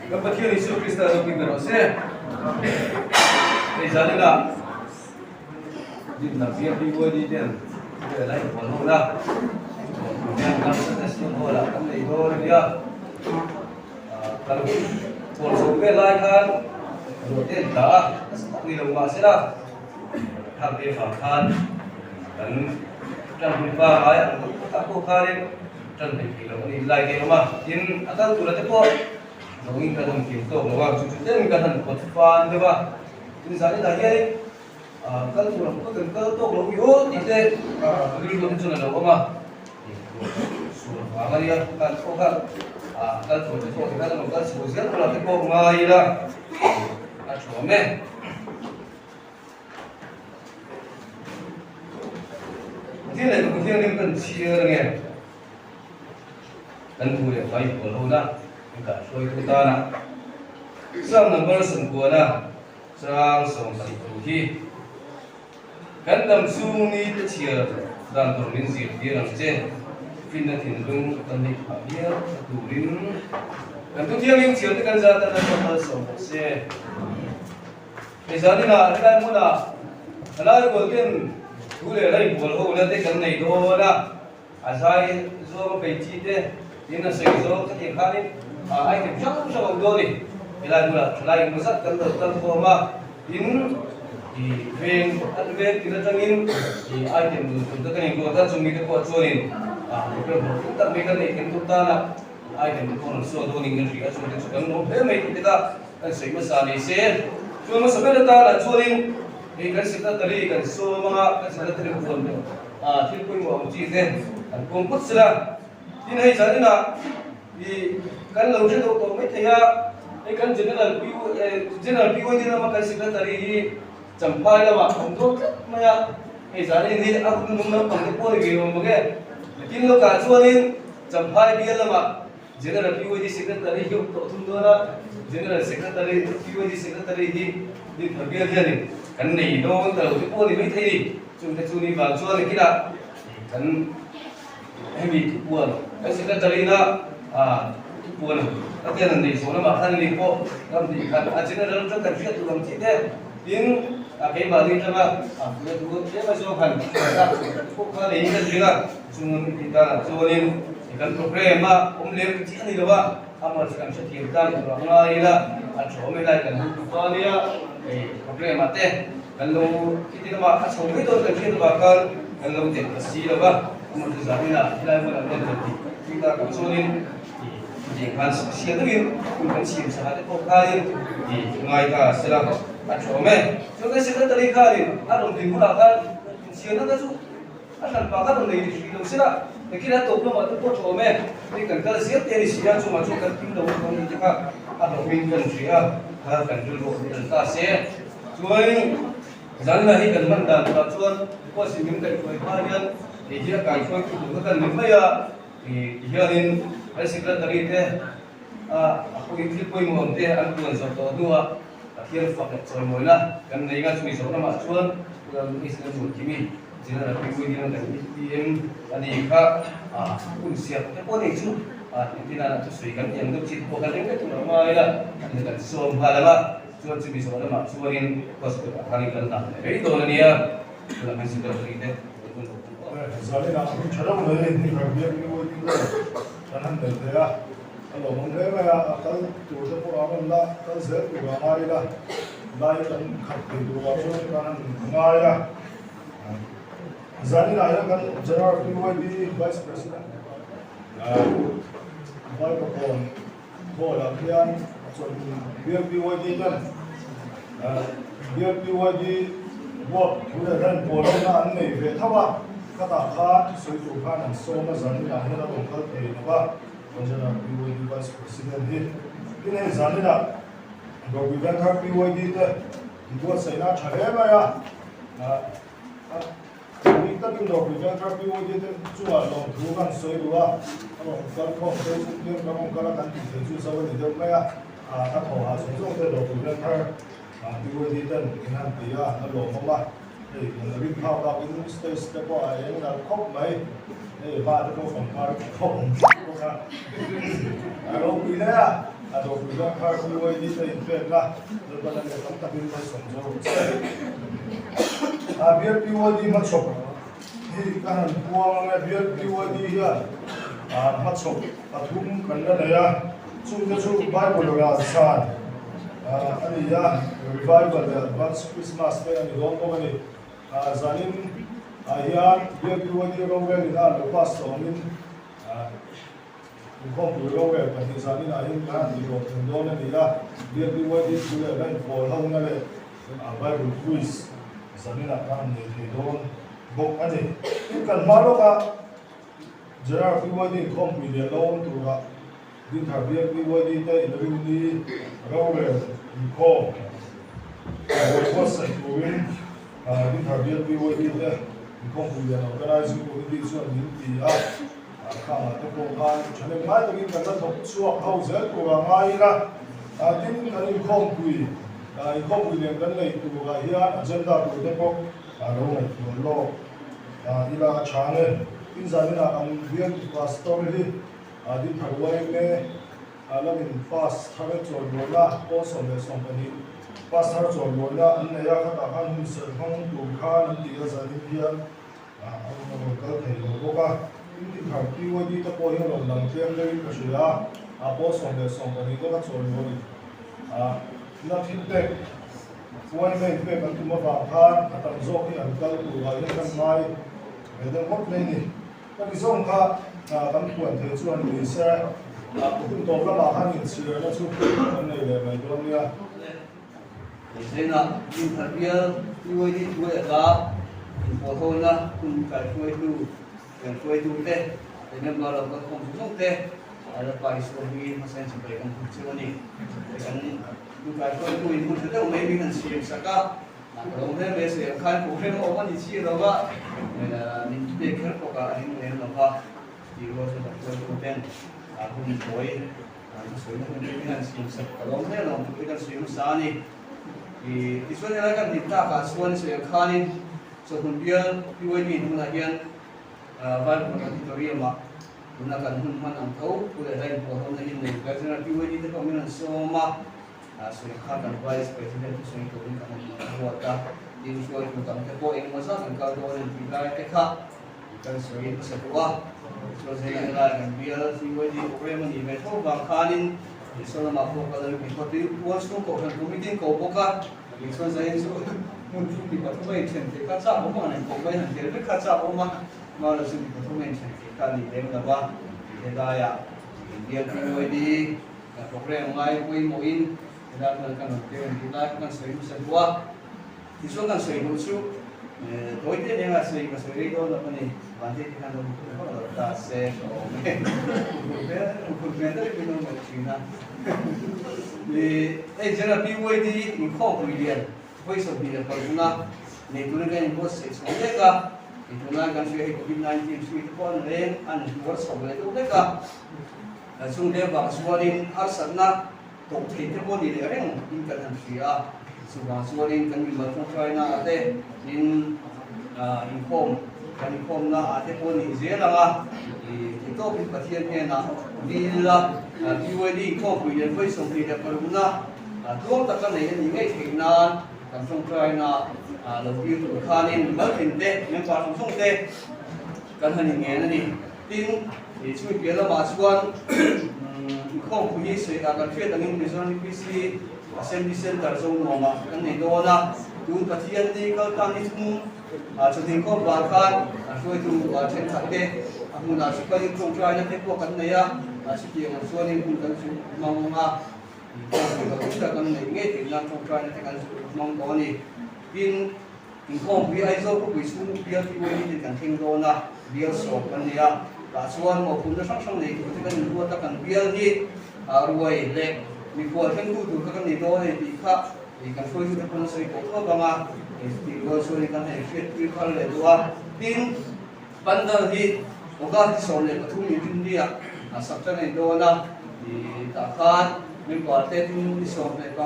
Kan Pathian Isu Krista ropui ber rawh se. Hei zaninah Dinna biak BYD ten vel a inbual ho na. Hian kan Sunday Hall ah kan nei dawn a nia. Kan pawl chho vel lai khan ruah te an tla a, nasa tak ni lo mahsela thak te vang khan kan tan hun pangai ang deuh takah pawh khanin tan hleih theih loh a nih lai te a awm a. Tin, a kal tura te pawh zawngin kan han kim tawk lo a, chu chu ten kan han kawt fan deuh a. Tin, zanin ah hianin kal tur ang pawh kan kal tawk lo mi aw tih te rilru te chuan a lo awm a. Sual vang a nia, kan pawh kha kal tur te pawh tikhan a rawn kal chho zel tur ah te pawh ngai ila a thuam e. Pathian leh Pathian rim kan chhiar ange kan thu leh vai pawl ho na kan kahhruaitu tana Psalm number 90 chang 12 thu hi. Kan dam chhung ni te chhiar dan tur min zirtir ang che. Finna thinlung kan neih phah hial a turin kan thu thiangin chhiar te kan zat atan ka malsawm bawk se. Hei zaninah helai hmunah thalai rual ten thu leh rai bual ho na te kan nei dawn a, a zai zawng a bei chi te tin a sawi zawng khatiang khanin item hrang hrang a awm dawn a ni. Helai hmunah thalai engemaw zat kan lo kal khawm a, tin i veng an veng tin atangin i item dun tur te kan inruat a, chumi te pawh chuanin program hlawhtling tak mai kan neih theih tur tana item te pawh rawn sawn dawnin kan hria a, chungte chu kan lawm hle mai tih te kha kan sawi hmasa ni se. Chuan hmasa ber atana chuanin hei kan secretary kan sawm anga kan secretary huan thil pawimawh ang chi te an pawm phawt sela. Tin hei zaninah i kan lo hre deuh tawh mai thei a, hei kan General P General PYD lama kan secretary hi Champhai lamah a awm dawn tlat mai a, hei zanin hi a hun hnung lampang te pawh a ni ve awm bawk e. Tin lawkah chuanin Champhai bial lamah General PYD Secretary hi awm tawh thung dawn a, General Secretary PYD Secretary hi Dinthar bial hianin kan nei dawn ta lo te pawh a ni mai thei a ni. Chungte chu ni vang chuan kinah kan hemi thupuan kan Secretary ina thupuan ka tian an neih zawh lamah khan ani pawh ram hnih khat a General atang kan hriat tur ang chi te tin a keimahni atanga a pui a duh tlem a zawng han lak chhuah te pawh kha neiin kan ring a, chung tih danah chuanin kan program a awm lem chi a ni lo a, amah chu kan hrethiam tan tur a ngai ila a tha awm e lai kan hun tupa nia hei program ah te kan lo khiti lamah a chho mai dawn kan hriat avang khan kan lo tel ta si lo va amah chu zanin ah helai hmunah hian kan tih tih tak ang chuanin tih khan sial deuhin hun kan siam saha te pawh khanin tih ngai ta sela a tha awm e. Chuan kan secretary khanin a rawn din hunah khan inchhiarna te chu A hran pa kha rawn nei hrih lo sela, nakin a tawp lamah te pawh tha awm e, hei kan kal zel te a ni si a, chungah chuan kan kim lo a awm tih te kha a hlawmin kan hria a, kha kan rilru awm tel ta se. Chuan zanna hi kan hman dan turah chuan Khuasin min kaihhruai hma hian kei hi a kaihhruai tu tur kha kan ni mai a, ti hianin kan secretary te a pawhin thil pawimawh ang te an puan zawh tawh hnuah Pathian fak leh chawimawina kan nei nga chumi zawh lamah chuan Israel Mualkimi General Pengui hian kan ATM a ni kha hun siam te pawh nei chu entirna ah thusawi kan tih ang deuh chi te pawh kan ring vek tur a ngai a, an kan sawm nghal ang a, chuan chumi zawh lamah chuanin hospital ah khanin kan dah leh mai dawn a nia, tunah khan secretary te kan hun lo thung aw. Zaninah hun tha deuh mai ni kan biak ni waiting room kan han nei thei a, a lawmawm hle mai a, a kal tur te pawh a rawn la kal zel tur a ngai ila, lai kan khat thei turah chuan kan han ngai a. Zaninah hian kan General PYD Vice President Vaivakawn Hall-ah khian chawlhhmun Bial PYD ten Bial PYD Board thu leh ran pawl huna an nei ve tho a, khatah khan thusawi tur khan an sawm a, zaninah hian a rawn kal thei lo va, kan General PYD Vice President hi. Tin hei zaninah Dawrpui Vengthar PYD te inbuatsaihna a tha hle mai a. A bik takin Dawrpui Vengthar PYD te chungah lawmthu kan sawi duh a, a rawn kal khawm te chu tiang kan rawn kal a kan tih theih chu zo a ni deuh mai a, a thawhah zawng zawng te Dawrpui Vengthar PYD ten in han ti a, a lawmawm a. Hei kan rin phak bakin stage te pawh a eng nalh khawp mai. Hei hma te pawh pangpar khawp awm thlap bawk a. A ropui hle a, a ropui zawng thar BYD te inpekna Lalpan a leh tam takin malsawm zo rawh se. A bial BYD hmachhawp hi ka han puang ang e. Bial BYD hian hmachhawp pathum kan la nei a, chungte chu Bible ralchhan a ni a, Revival leh Advance Christmas te a ni dawn bawk a ni. Zanin ah hian BLPYD rorelin a lo pass tawh angin inkhawmpui rorel pahnih zanin ah hian kan han tih hlawh thung dawn a ni a. BLPYD thu leh hla inpawl hona leh Bible quiz zanin ah kan han nei thei dawn bawk a ni. Tin, kan hma lawka General PYD inkhawmpui lian lo awm turah Dinthar BLPYD te inrinni rorel inkhawm buai buatsaih turin Dinthar BLPYD te inkhawmpui lian Organising Committee chuan min ti a, khangah te pawh khan thahnem ngai takin kan la thawk chhuak ho zel turah ngai ila, tin kan inkhawmpui inkhawmpui lian kan nei turah hian agenda tur te pawh lo ngaihtuah lawk ila a tha nge. Tin zaninah kan bial pastor hi Din thar YMA lamin pass thar chawimawina pawl 12 pass thar chawimawina an nei a, khatah khan hun serh hmang tur khan an ti a, zanin hian a rawn kal thei lo bawk a. Tin, din thar PYD te pawh hi a rawn lang tlem deuhin ka hria a, pawl 12 te kha chawimawi na thil pek YMA in pek an tum avang khan a tam zawk hi an kal turah hian kan ngai ve deuh ngawt mai a ni. Ka ti zawng kha kan puan thei chuan ni se, hun tawp lamah khan inchhirna chu kan nei leh mai dawn nia. Zeinah Dinthar bial UAD hnuai ata inpawlhona hun kaihruaitu kan hruaitute leh member lo kal khawm zawng zawng te Lalpa Isua hmingin hmasain sipai kan hmu chu a ni. Kan hun kaihruaitu in hmun tha deuh mai min han siam sak a. Ka lo hle mai a, khan pawh hrem a awm a ni chiah lo va, min pek kher pawh a ring lem lo va, tih rual chu doctor tu ten hun tawi an sawi na hun te hian siam sak ka lawm hle lo tih te kan sawi hmasa a ni. Tichuan helai kan din takah chuan sawi ang khanin chawhmun bial PYD hmunah hian Vaivakawn Auditorium-ah tuna kan hun hman ang tho thu leh hla inpawhhawmna hi nei General PYD te pawh min rawn sawm a. Sawrkar kan Vice President thusawi turin kan han ruat a, tin hruaitu dang te pawh engemaw zat an kal dawn an tih lai te kha kan sawi hmasa duh a. Chuan zela helai kan bial CYD program a nih ve tho vang khanin Isua lamah pawh kal a ni phawt i Puan chhung kohhran committee in ko bawk a, Isua zain chu hmun thum mi pathum a inthen theih kha chak awm ang an inkoh mai han tel vek kha chak awm a, Mara chu mi pathum a inthen theih kha a ni lem lo va, helaiah bial CYD Program ngai pawimawhin helai hmun kan rawn tir ang tih lai kha kan sawi hmasa duh a. Tichuan kan sawi duh chu tawi te nena sawi ka sawi rei dawn lo a ni. Vante te khan lo hmuh vak lo ta se ka awm e. Huphurh hmel deuhin min lo melh thin a. Hei General PYD inkhawmpui lian vawi 25 a nei turin kan inbuatsaih chho mek a. Tunlai kan hria hei Covid 19 hri te pawh an reng an tuar chho leh deuh vek a. Chung te vang chuanin harsatna tawh theih te pawh ni leh reng in kan han hria a, chuvang chuanin kan mimal tawngtaina ah te tin inkhawm kan inkhawmna ah te pawh nih zel ang a, theihtawpin Pathian hnenah dil a, PYD inkhawmpui leh vawi 26na tluang taka nei a nih ngei theih nan kan tawngtaina lo dil tur khanin mimal tin te, member zawng zawng te kan han inngen a ni. Tin, ih chumi piah lamah chuan inkhawmpui hi sawi ah kan hriat angin Mizoram UPC Assembly Centre Zonuamah kan nei dawn a, tun Pathian ni kal tan ni thum chawhni inkhawm vang khan hruaitu thenkhat te a hmunah chu kalin tawngtaina te pawh kan nei a, chutiang ang chuanin hun kan chu hmang a, inkhawmpui lo tak kan neih ngei theih nan tawngtaina te kan chu hmang tawh a ni. Tin, Inkhawmpui Aizawl khawpui chhung bial PYD ten kan thleng dawn a, bial sawm kan nei a, tah chuan mawhphurhna hrang hrang nei tur te kan inruat a, kan bial hi ruai leh mikhual thlengtu tur kha kan nei dawn a ni tih kha kan hruaitute pawn a sawi tawh tawp ang a, tih rual chuanin kan hei hriat tir thar leh duh a. Tin, Pandal hi August ni 13 Inrinni-ah sak tan a ni dawn a, tah khan member te tin ni 15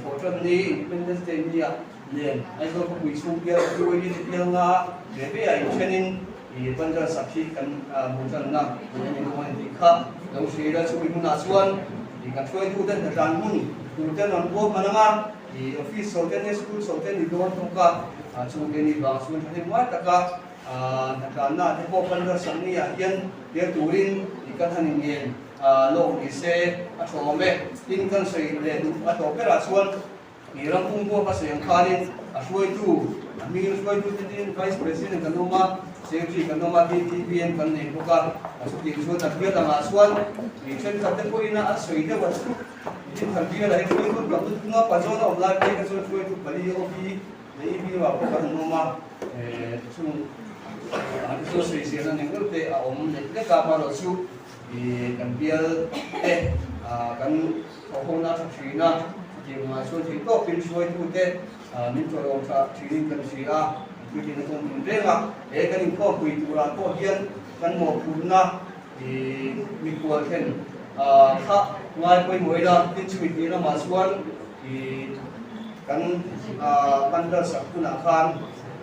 thawhtan ni Independence Day ni-ah. nen Aizawl khawpui chhung bial PYD te bial nga ve ve ah inthenin i Bandar sak hi kan hmuh tanna a ni dawn a ni tih kha lo hria ila. Chumi hmunah chuan i kan hruaitu ten hnatlan hmun tur ten rawn buat hman ang a, i office chho te ni school chho te ni dawn bawk a, chung te ni vang chuan thahnem ngai taka hnatlanna te pawh Bandar sak ni ah hian tel turin i kan han inngen lawk ni se a tha awm e. Tin kan sawi leh duh a tawp berah chuan Mi ram pum pawh ka sawi ang khanin a hruaitu, a hmingin hruaitu te tin Vice President kan awm a, Secretary kan awm a, DTBM kan nei bawk a, a chutiang chuan a bial angah chuan mi thenkhat te pawhin a sawi deuh a chu tin kan bialah hian hruaitu an tam lutuk a, Pazawn a awm lai phei kha chuan hruaitu pali OB leh EB ah pawh kan awm a, chung an chu sawi zirna eng deuh te a awm lek lek a, amaherawhchu kan bial te kan Thawhhawna tha thin a, chutiang ngah chuan thei tawpin hruaitute min tawlawm tha thinin kan hria a, an puitlin a tawn tun reng a. He kan inkhawmpui turah pawh hian kan mawhphurhna mikhual thlen kha ngai pawimawh ila, tin chumi tih lamah chuan kan pandal sak hunah khan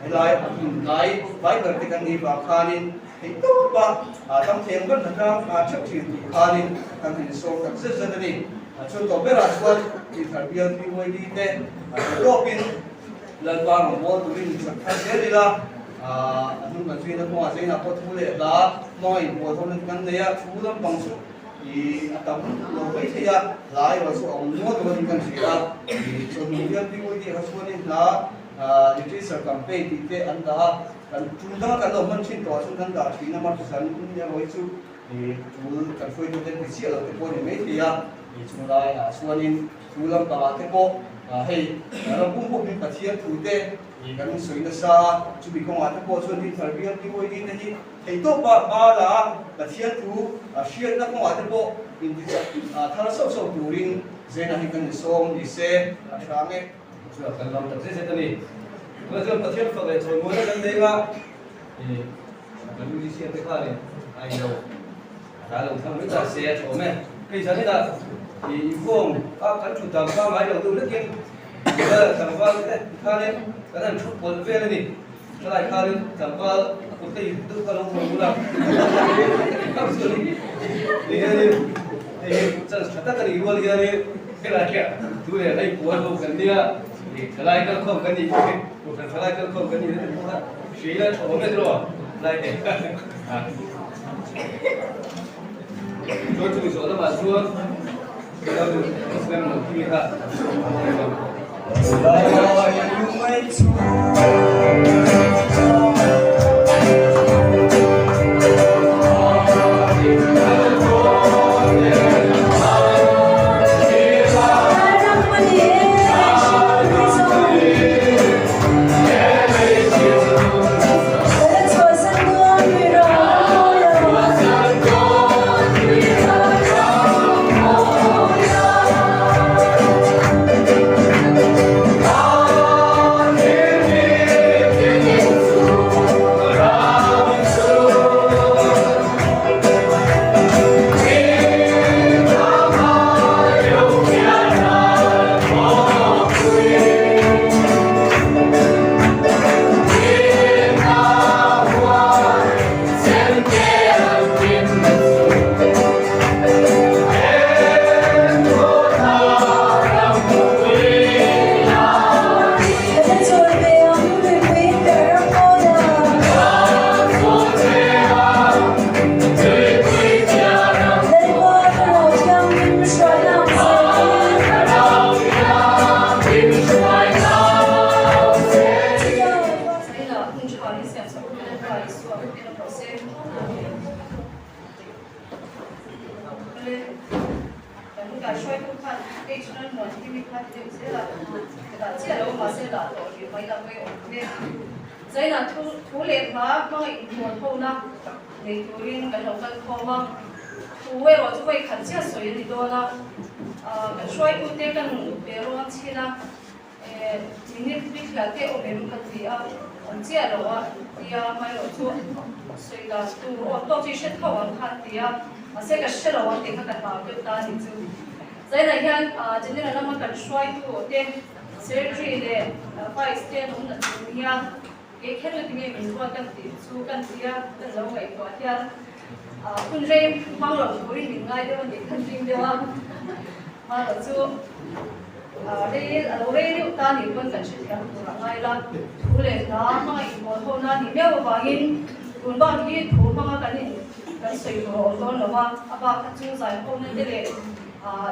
helai a hmun tlai tlai ber te kan nih vang khanin, Hei tawp a, tam thei ang ber hna tlang theuh thin tih khanin kan han insawm tak zet zet a ni. Chuan tawp berah chuan Tihthar bial PYD te thei tawpin Lalpa rawngbâwl turin inchak thar zel ila, a hnung kan zuina kawngah Zainah pawh thu leh hla hmanga inbual ho na chu kan nei a, thu lampang chu i a tam lo mai thei a, hla erawh chu a awm nual dawnin kan hria a. Chawhnu bial PYD ah kha chuanin hla Literature campaign tih te an dah a. Kan tul danga kan lo hman thin tawh ah chuan kan dah thin a, Marcus-a ni erawh hi chu tul kan hruaitu te ti chiah lo te pawh a ni maithei a, chung lai ah chuanin thu lampangah te pawh hei ram pum pum hi Pathian thu te kan sawi nasa a, chumi kawngah te pawh chuan Dinthar bial PYD te hi theihtawp a hma la a, Pathian thu hriatna kawngah te pawh intichak thar sauh sauh turin Zena hi kan insawm ni se a tha ang e. Chu kan lam tak zet zet a ni. Tunah chuan Pathian fak leh chawimuaina kan leng a, ih kan musician te khanin a ilo a lo thlang mai ta se a tha awm e. Hei zan inah ih inkhawm a kan thut dan kha ngai lo deuh hlekin nula tlangval te khanin kan han thu pawlh vel a ni. Thalai khanin tlangval a kut te ip deuh kha lo hmu bul a. Ti hianin hei hi chance tha tak a nih rual hianin helai hian thu leh hei puan ho kan nia ih thalai kalkhawm kan nih kohhran thalai kalkhawm kan nih na te pawh kha hria ila tha awm e tiraw lai te chuan chumi zawh lamah chuan Secretary leh Vice te an awm na chung hian kei kher na tinge min ruat ang tih chu kan ti a, kan lo ngaihtuah hian hun rei hmang lo turin min ngai deuh a nih kan ring deuh a, hmarawh chu rei a lo rei deuh ta nih pawn kan hrethiam tur a ngai la, thu leh hla hmanga inpawl ho na nih miau avangin tun bak hi thu hmanga kan in kan sawi tur a awm dawn lo a, a bak kha chu zaikhawmna te leh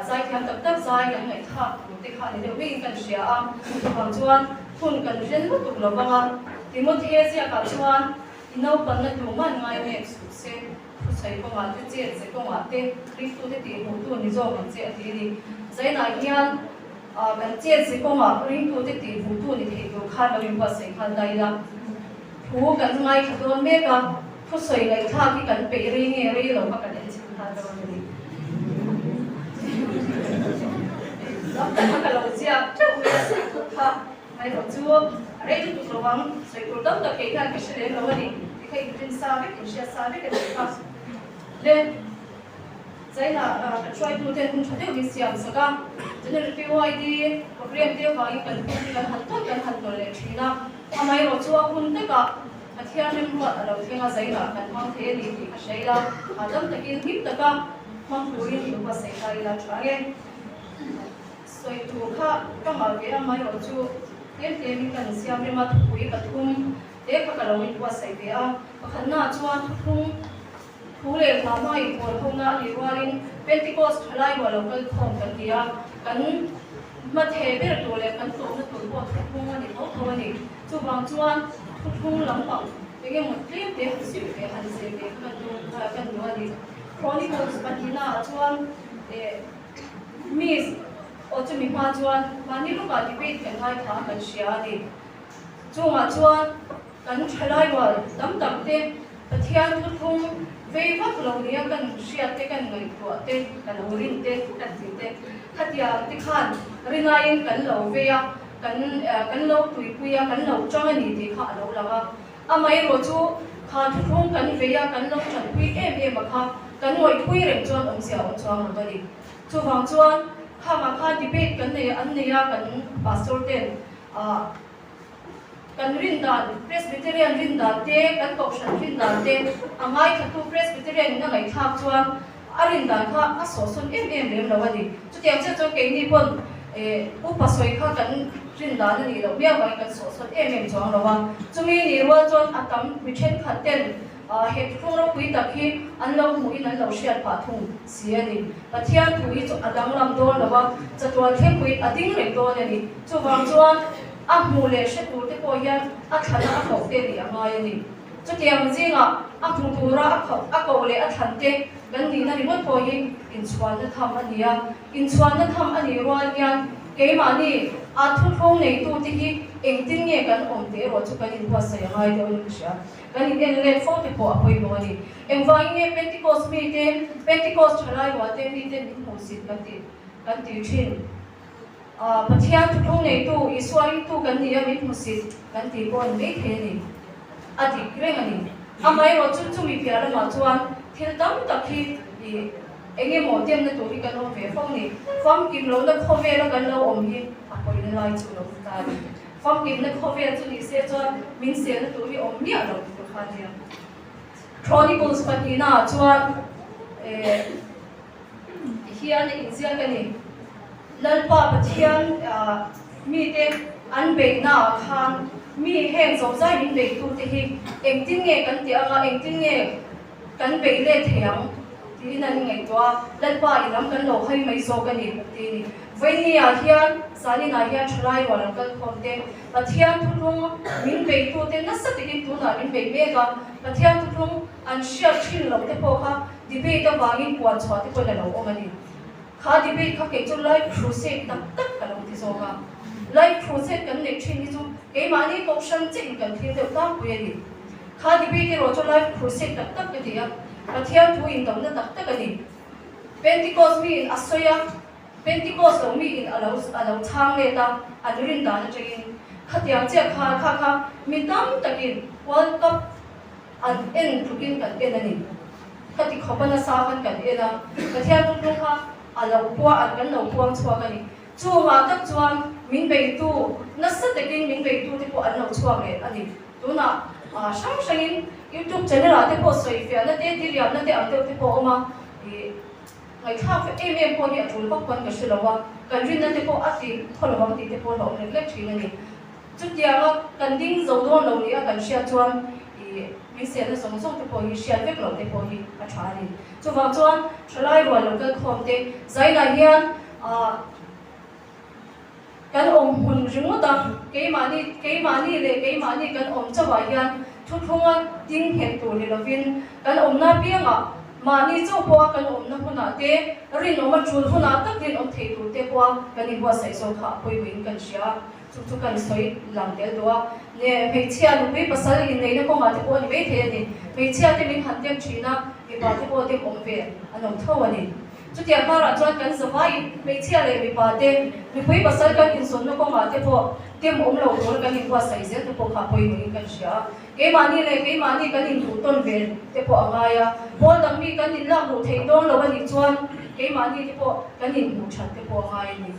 Zaithiam tak tak zai kan ngaihthlak tur te kha ni deuh vekin kan hria a, chuvang chuan hun kan hren lutuk lo vang a. Timothea ziakah chuan i naupanna tur man ngai mek suh se, thusawi kawngah te, chet ze kawngah te, ringtute tihhmuhtu ni zawk ang che a ti a ni. Zainah hian kan chet ze kawngah ringtute tihhmuhtu ni thei tur khan lo inbuatsaih nghal ta ila. Thu kan ngaithla dawn mek a, thusawi ngaihthlak hi kan peih rei nge rei lo kha kan en chhin nghal dawn a ni. Lam ka lo ziak teuh mai a, sawi tur kha ngaihloh chu a rei lutuk lo ang, sawi tur tam tak kei hian ka hre lem lo a ni, tikha inrin sa vek, inhriat sa vek a nih kha. Le. China kan hruaituten hun tha deuh min siam sak a, General PYD program te avangin kan hun hi kan han tawn kan han tawn leh thin a, amaherawh chu a hun takah Pathian remruat a lo thleng a, Zainah kan hmang thei a ni tih ka hre ila, hahdam takin hlim taka hmang turin i buatsaih ta ila tha nge. Sawi tur kha ka nghah ve a, amaherawh chu tlem tlemin kan siam rem a, thupui pathum te kha ka lo inbuatsaih ve a, pakhatnaah chuan thuthlung Thu leh hla hmanga inpawl hona a nih rualin Pentecost thalai rual lo kal khawm kan ti a, kan hmathe ber tur leh kan tlawhna tur pawh thuthlung a ni tho tho a ni. Chuvang chuan thuthlung lampang eng emaw tlem te han zir ve han zir ve kha kan duh kan duh a ni. Chronicles pahnihnaah chuan eh Miss aw chumi hma chuan mahni lukah debate kan ngaithla a kan hria a ni. Chungah chuan Kan thalai rual tam tak te Pathian thuthlung vei vak lo nia kan hriat te, kan ngaihtuah te, kan lo rin te, kan tih te khatiang te khan rinaiin kan lo vei a, kan kan lo tuipui a, kan lo tang a ni tih kha a lo lang a. Amaherawh chu kha thuthlung kan vei a, kan lo tanpui em em a kha kan ngawihpui reng chuan awmzia a awm chuang lo a ni. Chuvang chuan khangah khan debate kan nei an nei a kan pastor ten ah Kan rin dan, Presbyterian rin dan te, kan Kohhran rin dan te a ngaithlatu Presbyterian in a ngaihthlak chuan a rin dan kha a sawhsawn em em lem lo a ni. Chutiang chiah chuan keini pawn upa sawi kha kan rin dan a nih loh miau vangin kan sawhsawn em em chuang lo a. Chumi nih rual chuan a tam mi thenkhat ten he thuthlung ropui tak hi an lo hmuhin an lo hriat phah thung si a ni. Pathian thu hi chu a danglam dawn lo a, chatuan thlengpuiin a ding reng dawn a ni. Chuvang chuan a hmuh leh hre tur te pawh hian a thlana a koh te nih a ngai a ni. Chutiang zingah a hmu tura a khoh a koh leh a thlan te kan nihna ringawt pawh hi inchhuanna tham a ni a. Inchhuanna tham a nih rual hian keimahni a thuthlung neitute hi engtin nge kan awm tih erawh chu kan inbuatsaih a ngai deuh a ni ka hria. Kan in en let fo te pawh a pawimawh a ni. Engvangin nge Pentecost mite, Pentecost thalai rualte mite min hmuhsit kan tih kan tih thin? Pathian thuthlung neitu, Isua ringtu kan ni a, min hmusit kan tih pawh a ni maithei a ni. A dik reng a ni. Amaherawh chu chumi piah lamah chuan thil tam tak hi i eng emaw temna tur hi kan awm ve fo ni. Famkim lohna khawvela kan lo awm hi a pawina lai chu lo ni ta a ni. Famkimna khawvel chu ni se chuan min selna tur hi awm miah lo tur kha a nia. Chronicles pahnihnaah chuan eh hian a inziak a ni. Lalpa Pathian mite an beihnaah khan mi heng zozai min beihtute hi engtin nge kan tih anga engtin nge kan bei let thei ang tiin an ngaihtuah a, Lalpa i lam kan lo hawi mai zawk a ni ti a ni. Vawinia hian Zaninah hian thalai rual an kal khawm te, Pathian thuthlung min beitute nasa takin tunah min bei mek a, Pathian thuthlung an hriat thin loh te pawh kha debate avangin puan chhuah te pawhin a lo awm a ni. Kha debate kha kei chu live crusade tak tak ka lo ti zawk a, live crusade kan neih thin hi chu keimahni kohhran chiahin kan thlir deuh tlangpui a ni. Kha debate erawh chu live crusade tak tak ka ti a, Pathian thu indomna tak tak a ni. Pentecost miin a sawi a, Pentecost lo miin a lo a lo chhang let a, an rin dan atangin khatiang chiah kha kha kha mi tam takin World Cup an en tlukin kan en a ni. Khati khawpa nasa khan kan en a, Pathian thuthlung kha a lo pua an kan lo puang chhuak a ni. Chungah tak chuan. Min beitu, nasa takin min beitu te pawh an lo chhuak leh a ni. Tunah hrang hrangin YouTube channel ah te pawh sawifiahna te, diriamna te ang deuh te pawh a awm a, ih ngaihthlak vek em em pawh hi a tul vak pawn ka hre lo a, kan rinna te pawh a ti thaw lo ang tih te pawh a hlauhawm lek lek thin a ni. Chutianga kan ding zo dawn lo nia kan hriat chuan ih min selna zawng zawng te pawh hi hriat vek loh te pawh hi a tha a ni. Chuvang chuan thalai rual lo kal khawm te zainah hian ah Kan awm hmun ringawt a, keimahni keimahni leh keimahni kan awm chauhah hian thuthlunga ding nghet tur ni lovin kan awmna apiangah mahni chauh pawha kan awmna hunah te rinawm a tul hunah tak rinawm thei tur te pawha kan inbuatsaih zawk kha a pawimawhin kan hria a, chu chu kan sawi lang tel duh a. Ne hmeichhia nupui pasal inneihna kawngah te pawh a ni maithei a ni. Hmeichhia te min han dem thin a, mipa te pawh dem awm ve an awm tho a ni. Chutiang karah chuan kan zavaiin hmeichhia leh mipa te, mipui pasal kan insawnna kawngah te pawh tem awm lo tur kan inbuatsaih zel te pawh kha pawimawhin kan hria a. Keimahni leh keimahni kan induh tawn ve te pawh a ngai a, pawl dang mi kan inlak luh theih dawn lo a nih chuan keimahni te pawh kan inhmuh that te pawh a ngai a ni.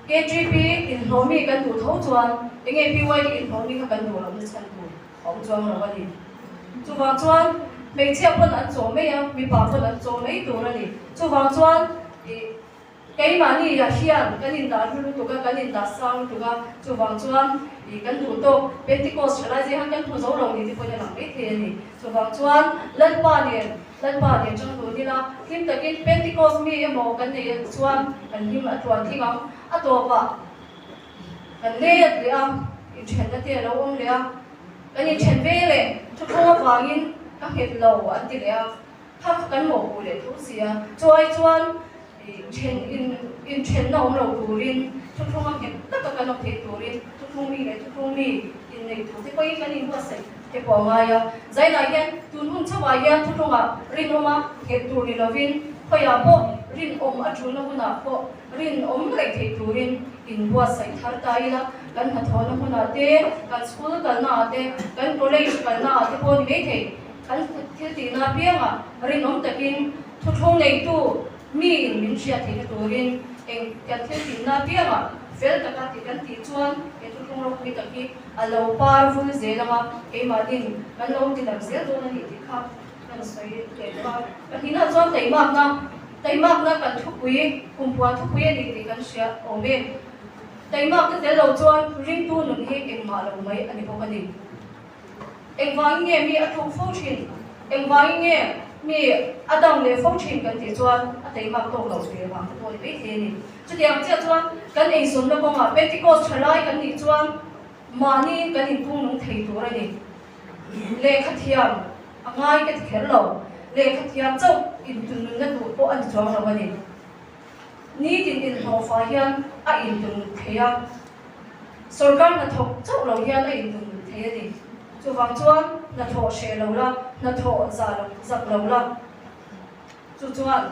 KTP inhlawh mi kan duh tho chuan enge PYD inhlawh mi kha kan duh lohna chhan tur a awm chuang lo a ni. Chuvang chuan hmeichhia pawn an chaw mai a, mipa pawn an chaw mai tur a ni. Chuvang chuan ih keimahni ah hian kan indah hlu lutuk a, kan indah sang lutuk a, chuvang chuan ih kan duh tawk Pentecost thalai zia khan kan hmu zo lo ni te pawhin a lang mai thei a ni. Chuvang chuan Lalpa nen Lalpa nen chang dun ila, hlim takin Pentecost mi emaw kan neih chuan kan hlim a tluan tling ang. A tawpah Kan let leh a, inthenna te a lo awm leh a, kan inthen ve leh thuthlung avangin ka nghet lo an ti leh a, kha kha kan mawhpuh leh tho si a, chu ai chuan inthen inthenna awm lo turin thuthlung a nghet taka kan awm theih turin thuthlung mi leh thuthlung mi inneih tur te pawhin kan inbuatsaih te pawh a ngai a, Zainah hian tun hun chauhah hian thuthlungah rinawma nghet tur ni lovin khawiah pawh rinawm a tulna hunah pawh Rinawm reng thei turin inbuatsaih thar ta ila, kan hnathawhna hmunah te, kan school kalnaah te, kan college kalnaah te pawh ni mai thei. Kan thil tihna apiangah rinawm takin thuthlung neitu miin min hriat theihna turin eng kan thil tihna apiangah fel taka tih kan tih chuan he thuthlung ropui tak hi a lo par vul zel ang a, keimahnin kan lo ti dam zel dawn a ni tih kha kan sawi leh tawh a. Pahnihna chuan taimakna. Taimakna kan thupui, kumpuan thupui a ni tih kan hria awm e. Taimakna tel lo chuan ringtu nun hi engmah lo mai a ni bawk a ni. Engvangin nge mi a tluk fo thin? Engvangin nge mi a dang leh fo thin kan tih chuan a taimak tawk lo ve vang te pawh a ni maithei a ni. Chutiang chiah chuan kan eizawnna kawngah Pentecost thalai kan nih chuan mahni kan inphung nung thei tur a ni. Lehkha thiam a ngai ka ti kher lo, lehkha thiam chauh intunnunna tur pawh a ni chuang lo a ni. Nitin inhlawhfa hian a intunnun thei a, sorkar hnathawk chauh lo hian a intunnun thei a ni. Chuvang chuan hnathawh hreh lo la, hnathawh za lo zak lo la. Chu chuan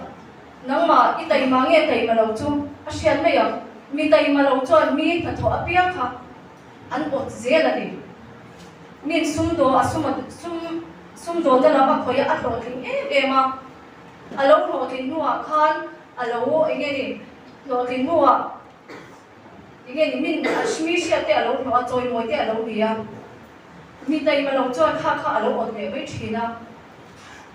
nangmah i taima nge taima lo chu a hriat mai ang. Mi taima lo chuan mi hnathawh apiang kha an awt zel a ni. Min sum daw a sum a sum sum dawn na lam a khawih a a hlawhtling em em a, a lo hlawhtlin hnuah khan a lo eng nge ni hlawhtlin hnuah eng nge ni min a mi hriat te a lo hlawh a chawimawi te a lo ni a, mi taima lo chuan kha kha a lo awt leh mai thin a,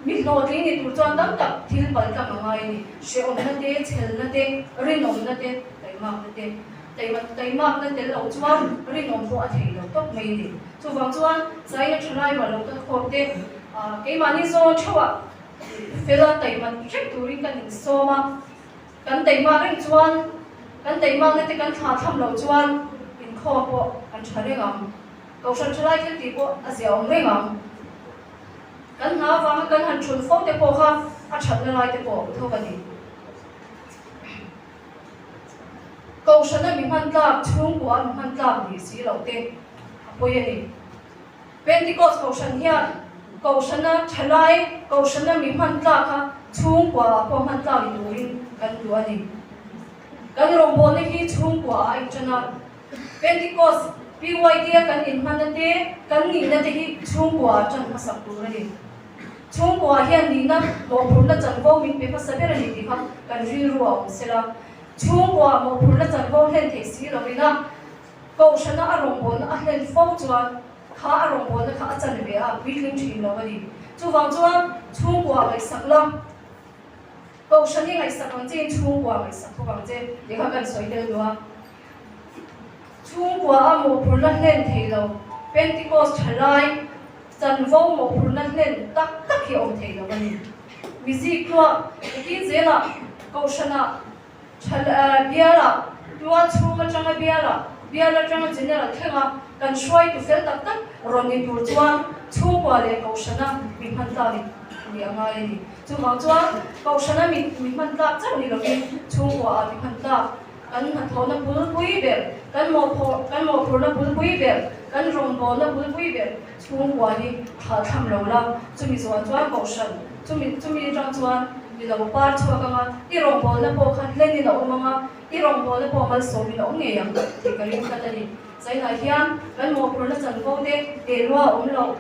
mi hlawhtling ni tur chuan tam tak thil paltlang a ngai a ni, hrehawmna te, chhelna te, rinawmna te, taimakna te. Taima taimakna tel loh chuan rinawm pawh a thei lo tawp mai a ni. Chuvang chuan Zaina thalai rual lo kal khawm te keimahni zawn theuhah fela taima reng turin kan insawm a, kan taimak reng chuan kan taimakna te kan thla tham loh chuan inkhawm pawh kan tha reng ang. Kohhran thalai thil tih pawh a ziaawm reng ang. Kan hna avanga kan han thun fo te pawh kha a thatna lai te pawh a awm thawk a ni. Kohhrana mi hman tlak, chhungkua mi hman tlak nih si loh te a pawi a ni. Pentecost kohhran hian kohhrana thalai, kohhrana mi hman tlak kha chhungkua ah pawh hman tlak ni turin kan duh a ni. Kan rawngbawlna hi chhungkua ah a inṭan a, Pentecost PYD a kan inhmanna te, kan nihna te hi chhungkua ah ṭan hmasak tur a ni. Chhungkua hian nihna mawhphurhna chanvo min pe hmasa ber a ni tih kha kan rilru a awm sela. Chhungkua mawhphurhna chanvo hlen theih si lovin a Kohhrana a rawngbawlna a hlen fo chuan kha a rawngbawlna kha a chan ve a, a puitling thin lo a ni. Chuvang chuan chhungkua ngaihsak la, Kohhran hi ngaihsak ang che in chhungkua ngaihsak bawk ang che tih kha kan sawi tel duh a. Chhungkua a mawhphurhna hlen thei lo, Pentecost thalai chanvo mawhphurhna hlen tak tak hi a awm thei lo a ni. Mizik tluak ekin zelah Kohhranah Tha biala, tual chhung atanga biala, bial atanga general thlenga kan hruaitu fel tak tak rawn ni tur chuan chhungkua leh kohhrana mi hman tlak ni a ngai a ni. Chuvang chuan kohhrana mi mi hman tlak chauh ni lovin chhungkua ah mi hman tlak kan hnathawhna bulpui ber, kan mawhphawh kan mawhphurhna bulpui ber, kan rawngbawlna bulpui ber chhungkua hi thlahthlam lo la, chumi zawh chuan kohhran Chumi chumi atang chuan i lo par chhuak ang a, i rawngbawlna pawh kha hlenin a awm ang a, i rawngbawlna pawh malsawmin a awm ngei ang tih ka ring tlat a ni. Chainah hian kan mawhphurhna chanvo te te lua a awm loh,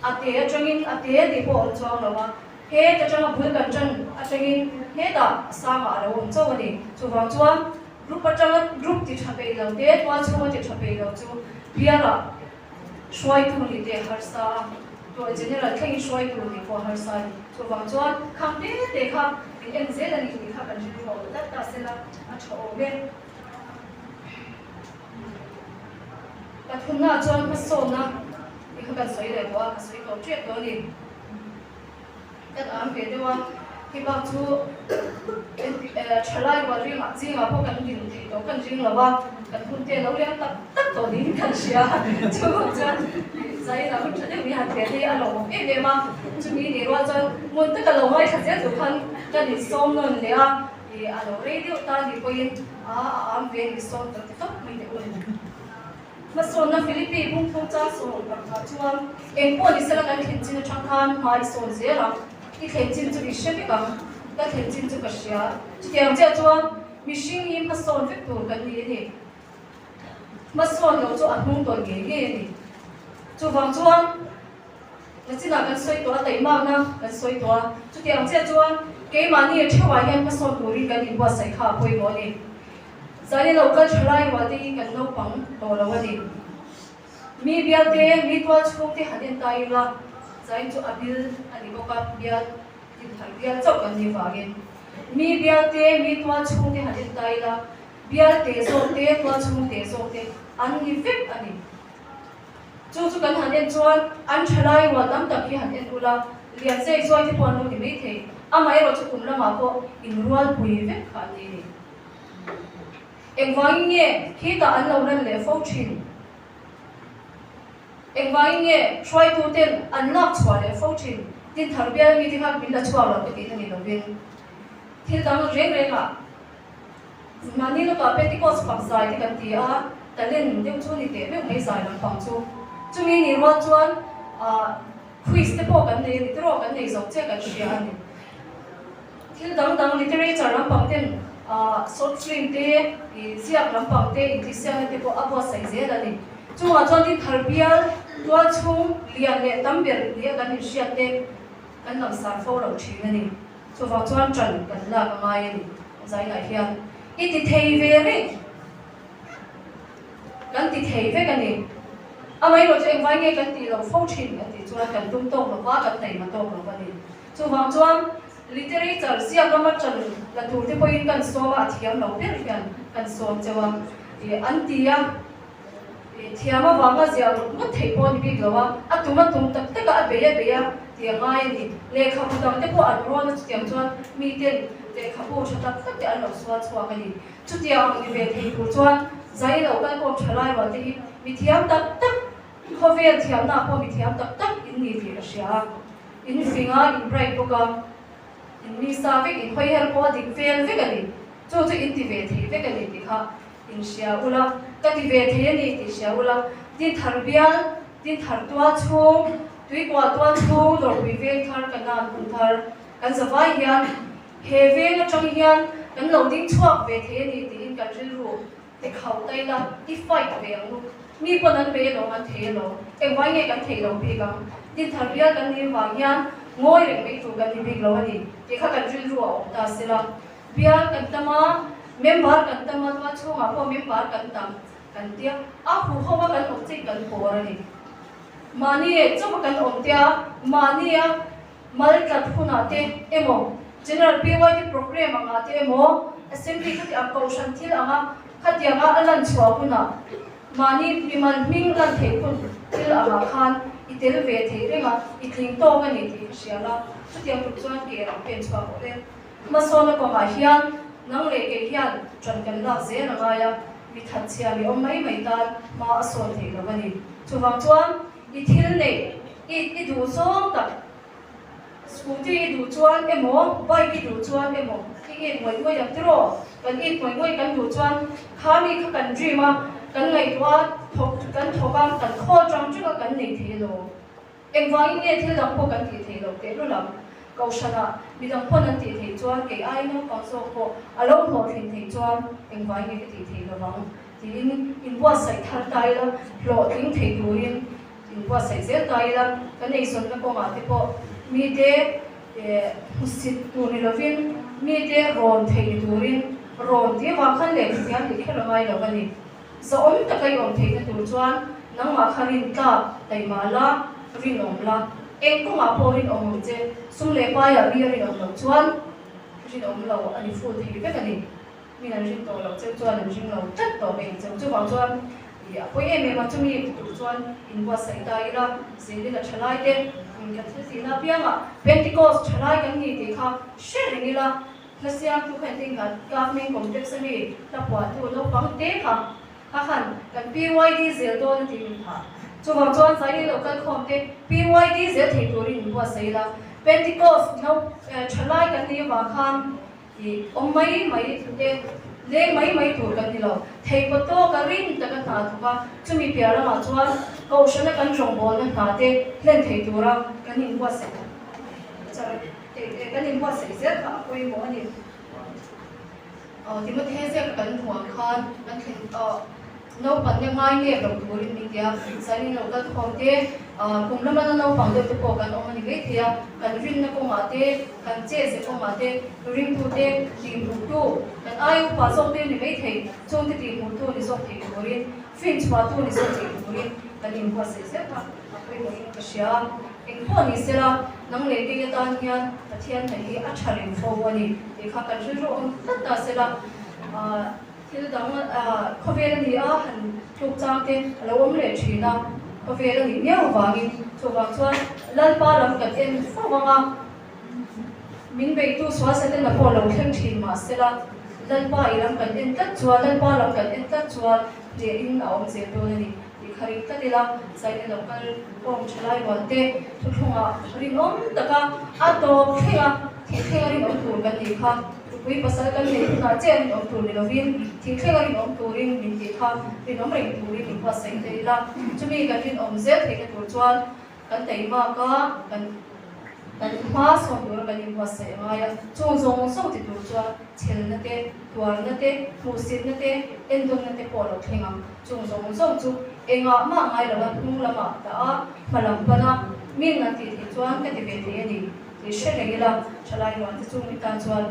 a te atangin a te tih pawh a awm chuang lo a, het atanga bul kan tan atangin hetah a sangah a lo awm chauh a ni. Chuvang chuan group atanga group ti tha peih lo te, tual chhunga ti tha peih lo chu bialah Hruaitu nih te harsa a, tuah general thlengin hruaitu nih pawh harsa a ni. Chuvang chuan khang te te kha min en zel a ni tih kha kan rilru a awm tlat ta sela a tha awm e. Pathumnaah chuan hmasawnna tih kha kan sawi leh tawh a, ka sawi tawh tep tawh a ni. Kan am ve deuh a, hei bak chu thalai rual ringah zingah pawh kan din theih tawh kan ring lo a, kan hun te lo liam tak tak tawh niin kan hria. Chuvang chuan zai lah hun tha deuh ni han pe te a lawmawm em em a, chumi nih rual chuan hmun taka lo ngaithla zel tur khan kan insawm nawn leh a, ih a lo rei deuh ta nih pawhin a a am ve ni sawm tak ti tawp mai teh u. Hmasawnna Philippi bungphung chang sawn pakhatah chuan eng pawh ni sela kan thlen chin atang khan hma i sawn zel ang, i thlen chin chu i hre vek ang, ka thlen chin chu ka hria. Chutiang chiah chuan mihring hi hmasawn vek tur kan ni a ni. Hmasawn loh chu a hnung tawn ngei ngei a ni. Chuvang chuan nachinah kan sawi tawh a, taihmakna kan sawi tawh a, chutiang chiah chuan keimahni a theuhah hian hmasawn turin kan inbuatsaih kha a pawimawh a ni. Zai lo kal tha lai ruah te hi kan naupang tawh lo a ni. Mi bial te, mi tual chhung te han en ta ila, zai chu a bil a ni bawk a, bial inthar bial chauh kan nih vangin. Mi bial te, mi tual chhung te han en ta ila, bial te zawk te, tual chhung te zawk te an ni vek a ni. Chu chu kan han en chuan an tha lai ruah tam tak hi han en ula, lian zai zuai te pawh an lo ni maithei, amaherawh chu kum lamah pawh inrualpui vek kha an ni a ni. Engvangin nge khitah an lo lan leh fo thin? Engvangin nge hruaituten an lak chhuah leh fo thin? Tin, thar bial mite kha min la chhuak lo te tihna ni lovin thil dang reng rengah mahni lawkah Pentecost fak zai te kan ti a, talent deuh chu ni teh meuh mai zai lampang chu. Chumi ni rual chuan ah quiz te pawh kan nei a ni tiraw kan nei zo chiah kan hria a ni. Thil dang dang literature lampang ten short film te, ziak lampang te, intihsiakna te pawh a buatsaih zel a ni. Chungah chuan tin thar bial, tual chhung, lian leh tam ber nia kan inhriat te kan langsar fo lo thin a ni. Chuvang chuan tan kan lak a ngai a ni. Zainah hian i ti thei ve reng. Kan ti thei vek a ni. Amaherawh chu engvai nge kan tih loh fo thin kan tih chuan kan tum tawk lo va, kan taima tawk lo a ni. Chuvang chuan literature ziak lama ṭan la tur te pawhin kan sawm a, a thiam lo ber hian kan sawm cheu a, ih an ti a, ih thiam avanga ziah ruk ngawt theih pawh a ni bik lo a, a tum a tum tak tak a, a bei a bei a tih a ngai a ni. Lehkhabu dang te pawh an rawn a, chutiang chuan miten lehkhabu ṭha tak tak te an lo sual chhuak a ni. Chutiang ang ni ve thei tur chuan zai lo kalkawm ṭha lai rual te hi mi thiam tak tak, khawvel thiamnaah pawh mi thiam tak tak in ni tih ka hria a. In fing a, in bright bawk a, in mi sa vek, in hawi her pawh a dik vel vek a ni. Chu chu in ti ve thei vek a ni tih kha in hria ula, ka ti ve thei a ni tih hria ula. Tin thar bial, tin thar tual chhung, tuikual tual chhung, dawrpui veng thar, kanan hun thar kan zavai hian he veng atang hian kan lo ding chhuak ve thei a ni tiin kan rilru Ti khauh ta ila, i fight ve ang u. Mi pawn an bei alawm, an thei alawm. Engvai nge kan theih lo bik ang? Tin thar bial kan nih vang hian ngawi reng mai tur kan ni bik lo a ni tih kha kan rilru a awm ta sela. Bial kan tam a, member kan tam a, chuan chhungah pawh member kan tam kan tia, a huho a kan awm chiah kan pawr a ni. Mahni chauh a kan awm tia, mahni a mal tlat hunah te emaw, General PYD programme angah te emaw, Assembly khati ang kohhran thil anga khatianga a lan chhuah hunah mahni mimal hming lan theih hun thil angah khan i tel ve theih reng a, i tling tawk a ni tih ka hria la, chutiang tur chuan ke rang pen chhuak awh e. Hmasawnna kawngah hian nang leh kei hian ṭan kan lak zel a ngai a, mi thatchhia mi awm mai mai tan hma a sawn theih lo a ni. Chuvang chuan i thil neih i i duh zawng tak, scooty i duh chuan emaw, bike i duh chuan emaw i it ngawih ngawih ang tiraw? Kan it ngawih ngawih kan duh chuan kha mi kha kan dream a, kan ngaihtuah a, thawk kan thawk a, kan khawl ṭang ṭang a kan nei thei elaw? Engvangin nge thil dang pawh kan tih theih loh teh lul ang? Kohhranah midang pawn an tih theih chuan kei ai naupang zawk pawh a lo hlawhtlin theih chuan engvangin nge ka tih theih lo vang? tiin inbuatsaih thar ta ila, hlawhtling thei turin inbuatsaih zel ta ila, kan eizawnna kawngah te pawh mite hmusit tur ni lovin mite rawn theih ni turin rawn tih avang khan lehkha thiam tih kher a ngai lo a ni. Zahawm taka i awm theihna tur chuan nangmah kha rin tlak taihmah la, rinawm la. Eng kawngah pawh rinawm ang che, sum leh paiah mi a rinawm loh chuan rinawm lo a ni ful thei vek a ni. Min an rin tawh loh cheu chuan an ring lo tlat tawh mai ang cheu. Chuvang chuan i a pawi em em a, chumi ti tur chuan inbuatsaih ta ila, zelin a thalai te kan thil tihna apiangah Pentecost thalai kan ni tih kha hre reng ila, Hlasiamtu kha engtin kha Government Complex a mi hla phuahtu naupang te kha a han kan PYD zel dawn a tih min phah. Chuvang chuan Zaini lo kal khawm te PYD zel thei turin min buatsaih ila. Pentecost no thalai kan nih avang khan ih awm mai mai te leng mai mai tur kan ni lo. Thei pawh tawk a rin taka hna thawk a, chumi piah lamah chuan Kohhrana kan rawngbawlna hna te hlen thei tura kan inbuatsaih char. Kan inbuatsaih zel kha a pawimawh a ni. Timothy ziaka kan hmuh ang khan kan thlen naupanna ngai nep lo turin min ti a, zanin lo kal khawm te, kum lama na naupang deuh te pawh kan awm a ni maithei a, kan rinna kawngah te, kan che ze kawngah te, ringtute tihhmuhtu, kan ai upa zawk te ni maithei, chungte tihhmuhtu ni zawk thei turin, finchhuahtu ni zawk thei turin kan inbuatsaih zel kha a pawimawhin ka hria a. Engpawh ni sela, nang leh kei atan hian Pathian hnaih hi a tha reng fo a ni tih kha kan rilru awm tlat ta sela, thil dang khawvel a ni a, han tluk chang te a lo awm leh thin a, khawvel a nih miau avangin chuvang chuan Lalpa lam kan en fo ang a, min beitu sual Setana pawh lo thleng thin mah sela, Lalpa i lam kan en tlat chuan, Lalpa lam kan en tlat chuan hnehin a awm zel dawn a ni. Tih kha ring tlat ila, Zaina lo kal kawng tha lai rual te thuthlungah rinawm taka a tawp thleng a, thih thleng a rinawm tur kan nih kha. Nupui pasal kan neih hunah chiah rinawm tur ni lovin thih thleng a rinawm turin min tih kha rinawm reng turin min buatsaih thei ila. Chumi kan rinawm zel theihna tur chuan kan teimak a, kan kan hma sawn tura kan inbuatsaih a ngai a, chung zawng zawng ti tur chuan chhelna te, tuarna te, hmuhsitna te, endawnna te pawh a lo thleng ang. Chung zawng zawng chu engah mah ngai lova hnung lamah dah a, hma lam pan a, min an tih theih chuan ka ti ve thei a ni tih hre reng ila, thalai ruan te chung mi tan chuan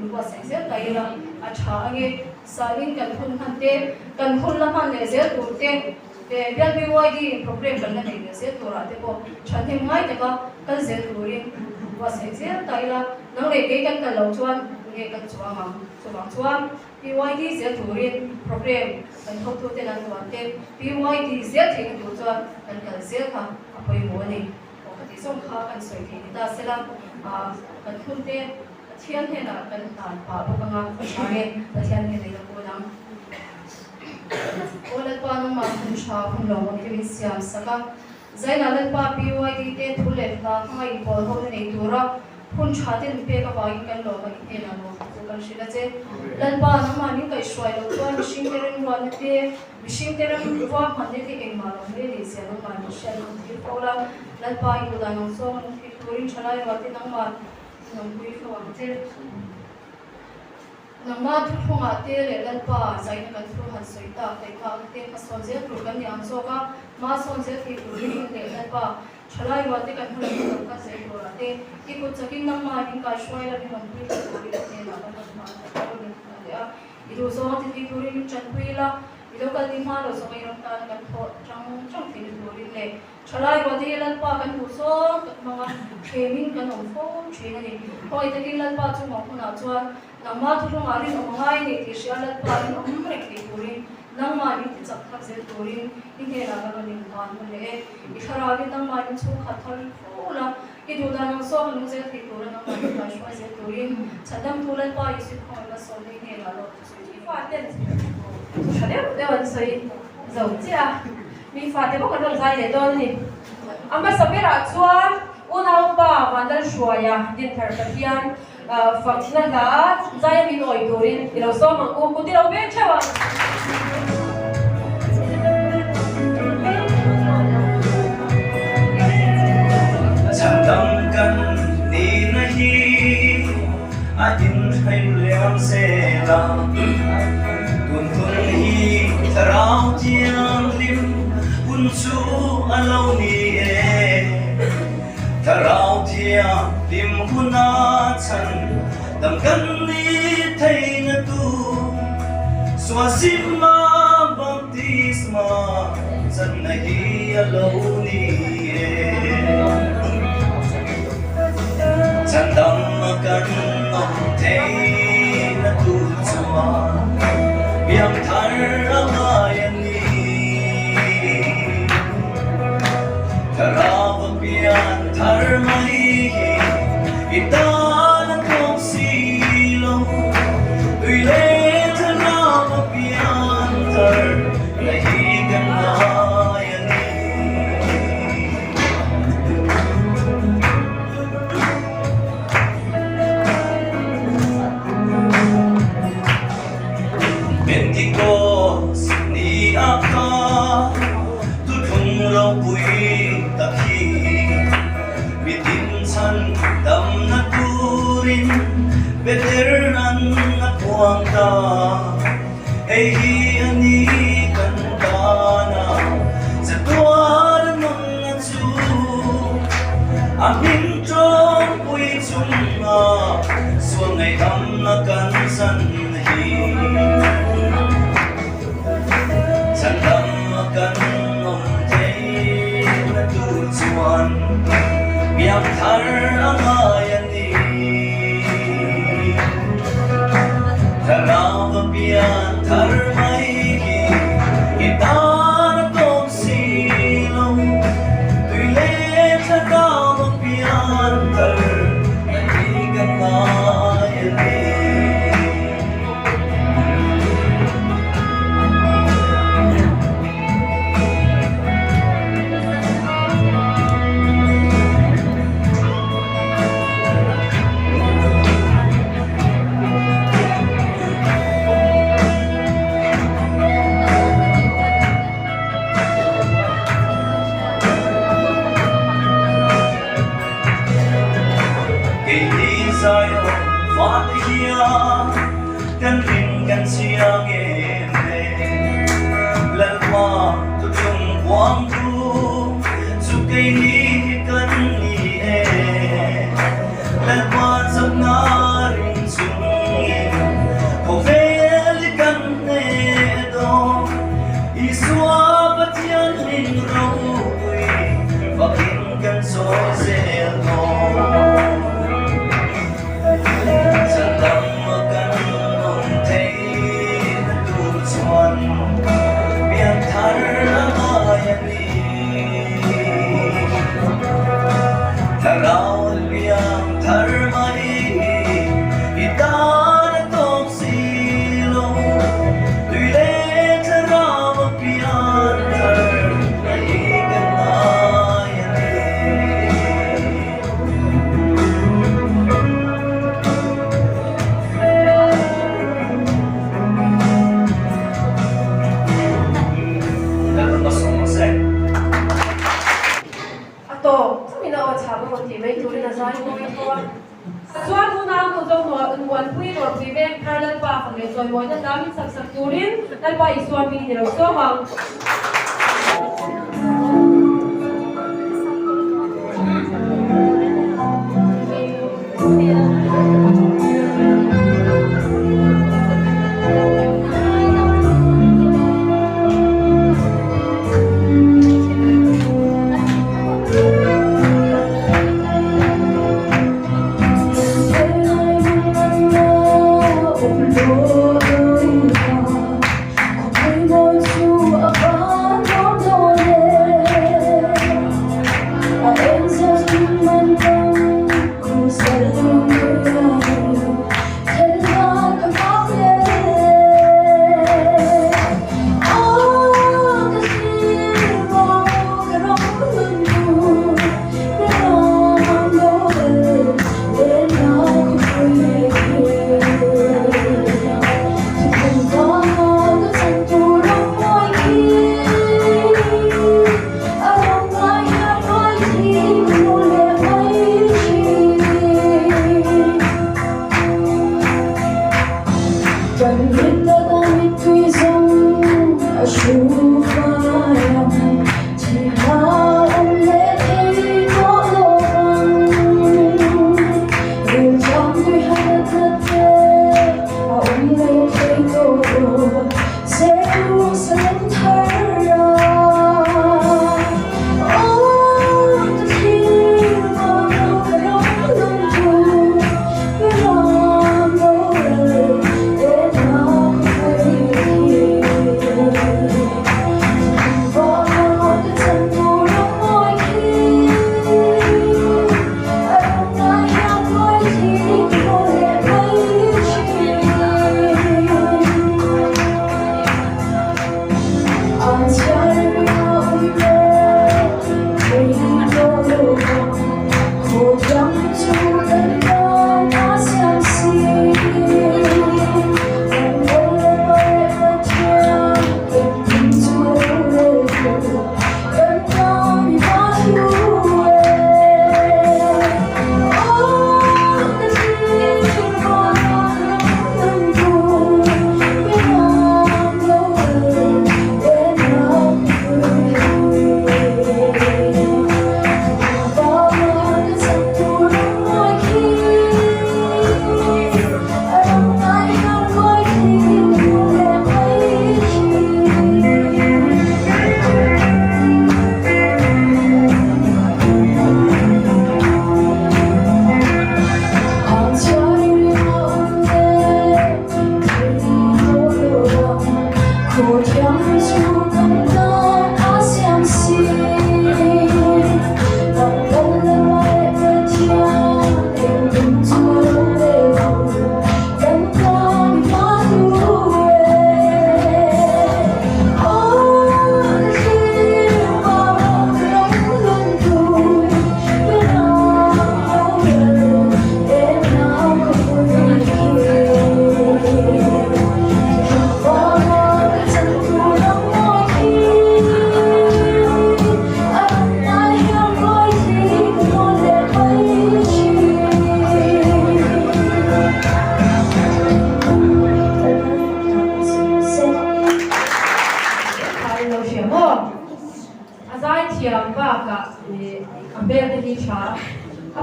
inbuatsaih zel ta ila a tha ange. Sain kan hun hman te, kan hun la hman leh zel tur te, Bial BYD in programme kan la nei leh zel turah te pawh thahnem ngai taka kal zel turin buatsaih zel ta ila, nang leh kei kan kal loh chuan nge kan chuang ang? Chuvang chuan BYD zel turin programme kan hotuten an duan te BYD zel theihna tur chuan kan kal zel kha a pawimawh a ni. Aw ka tih zawng kha kan sawi thei ni ta sela, kan hun te Pathian hnenah kan hlan pah bawk anga ka hria nge Pathian hnenah i la kun ang. Aw Lalpa nangmah hun tha hun lo awm te min siam sak a, Zainah Lalpa PYD te thu leh hla hmanga inpawl ho na nei tura hun tha te min pek avangin kan lawm a i hnenah lawm chu kan hrilh a che. Lalpa nangmah min kaihhruai loh chuan mihringte remruatna te, mihringte remruahmanna te engmah lo mai a nih zia nangmah min hriat nan thil fo la. Lalpa i duhdan ang zawng an thil turin thalai rual te nangmah nungpui fo ang che. Nangma thuthlungah te leh Lalpa zaina kan thu han sawi tak theih kha ka te hmasawn zel tur kan ni ang zawk a, hma sawn zel thei tur ringin leh Lalpa thalai rual te kan hmu lo chu lo kal zel turah te. te, i kut chakin nangmah min kaihruai la, min awmpui thei turin i hnenah kan rawn hman a rawn inhman leh a, i duhzawng a ti thei turin min tanpui la, i lo kal ni hma lo zawng i ram tana kan thawh tang tang theihna turin leh thalai rual te hi Lalpa kan duh zawng tak hmanga thlemin kan awm fo thin a ni. Khawngaih takin Lalpa chungah hunah chuan nangmah thuhlungah rinawm a ngai a ni tih hria Lalpa rinawm reng thei turin Nangmah min ti chak thar zel turin i hnenah ka rawn inhlan nawn leh e. I thlarauin nangmah min chhungkhat thar fo la, i duhdan ang zawk nung zel thei tura nangmah min kaihruai zel turin Chhandamtu Lalpa Isu khawngaih malsawmna i hnenah lawm chu sawi thei. Faten thu tha deuh deuh an sawi zo chiah a, mi fate bawk an rawn zai leh dawn a ni. A hmasa berah chuan unaupa Vanlalhruaia Dinthar Pathian Fakna hla zai a min awih turin i lo sawm ang u, kut i lo beng theuh ang. Chhandam kan nihna hi a inhraih liam zel a, tun hun hi thlarau thianghlim hun chu a lo ni e. Thlarau thianghlim huna chhan dam kan ni theihna tu Suasima baptisma channa hi a lo ni e. Chhan dam kan awm theihna tu chuan piangthar a ngai a ni. Thlarau pian thar mai hi i tan a tawk si lo, tui leh thlarau pian thar na hi kan ngai a ni. Pentikos ni a kha tuthlung ropui tak hi mitin chhan damna turin Peter an a phuang ta. Hei hi a ni kan tana chatuan nunna chu a hming tawngpui chunga sual ngaihdamna kan chan hi. Chhandam kan awm theihna tur chuan biak thar a ngai a ni. Thlarau va pian thar mai hi i tan a tawk si lo, tui leh thlarau va pian thar na hi ka ngai a ni. Keini Zion fate hian kan rin kan chiang em le, Lalpa tuchung huamtu chu keini hi kan ni e, Lalpa chakna ring chungin khawvel hi kan hneh dawn, Isua Pathian min ropui fakin kan sawi zel dawn. Chhandam kan awm theihna tur chuan pian thar a ngai a ni. Thlarau pian thar mai hi i tan a tawk si lo, tui leh thlarau a pian thar mai kan ngai a ni. A tawp chungin a aw chhak emaw tih mai turin a zai mawi tho a. Chuan unau nu zo Muanpui Rawpui veng thar Lalpa fak leh chawimawina hla min sak sak turin Lalpa Isua hmingin i lo sawm ang.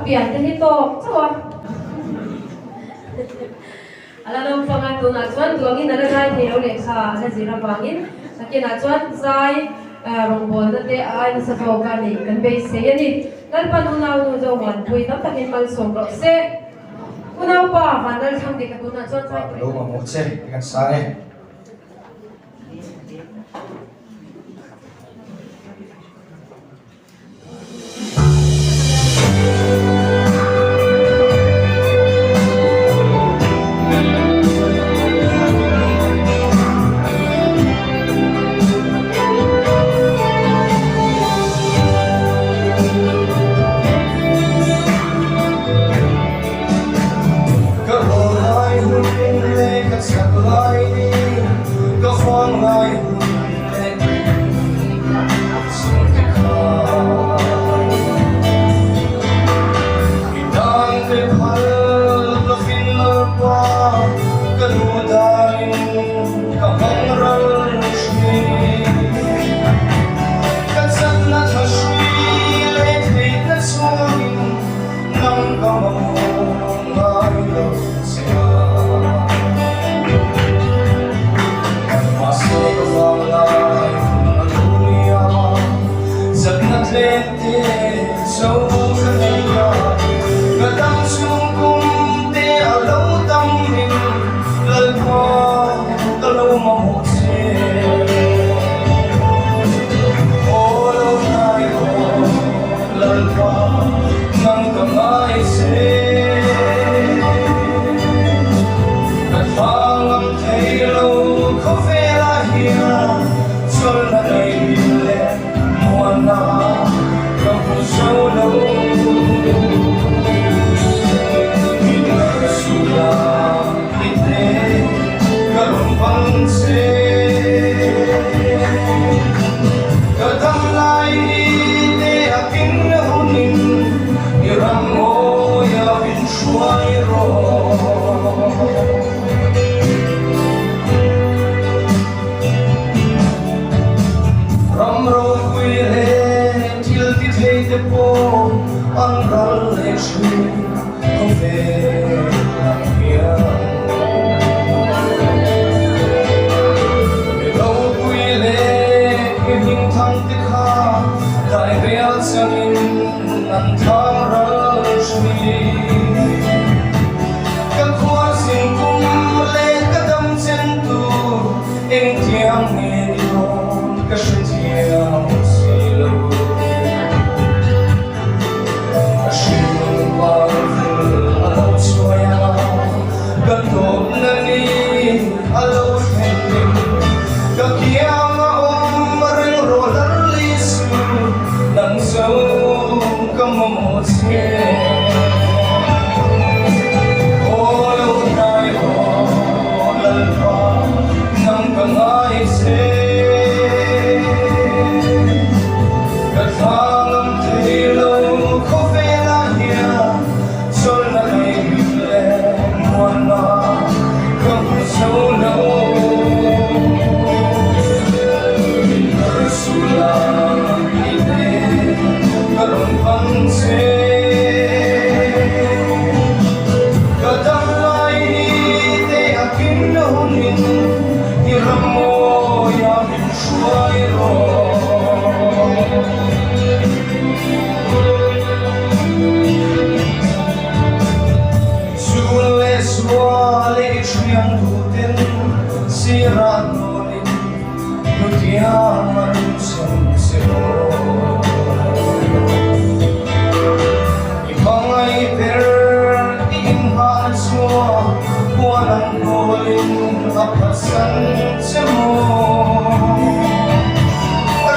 pian te hi tawk chauh a. A la naupang a, tunah chuan duangin a la zai thei lo lehkha a la zir avangin nakinah chuan zai rawngbawlna te a ai nasa zawk a nih kan beisei a ni. Lalpan unau nu zo Muanpui tam takin malsawm rawh se. Unaupa Vanlalthlang dik a tunah chuan zai Ka lo mamawh che i kan sang e. Ka rawl lai hun leh ka chak lai ni, ka huang lai hun leh chung te kha. I dan te phal lovin Lalpa, ka nu danin ka hmang ral thin. Ka chakna tha hrui leh theihna chungin nang ka mamawh ngai lo che a. Mahse ka vang lai hun a lo nia, chakna tlem te cho ka nei a. Ka dam chhung kum te a lo tam in Lalpa ka lo mamawh che. Aw lo hnai aw Lalpa nang ka ngai che. Ka thlang am thei lo khawvelah hian chawlhna nei leh muanna ka hmu zo lo. Min sula i te ka rawn pan che. Ka dam lai hi te a king hunin i ram ngawia min hruai rawh. Ram ropui leh thil ti thei te pawh an ral leh thin khawvel ah hian. Mi ropui leh mi hming thang te kha dai rial changin an thang ral thin. Ka khua zing kum leh ka dam chen tur engtiang nge ni dawn ka hre thiam si lo. Ka hringnun par vul a lo chuai a, ka tawpna ni a lo thlen ning. Ka kiang a awm reng rawh lar Isu nang zo ka mamawh che. Aw lo hnai aw Lalpa nang ka ngai che. Ka thlang am thei lo khawvelah hian chawlhna nei leh muanna ka hmu zo lo. Min harsula i te ka rawn pan che. Ka dam lai hi te a kim na hunin i ram mawia min hruai rawh. Chun leh sual i thian duhten sirah nawlin nutiang an chhan che aw. I hmangaih ber i inhah chuan puan ang nawlin a phatsan che maw.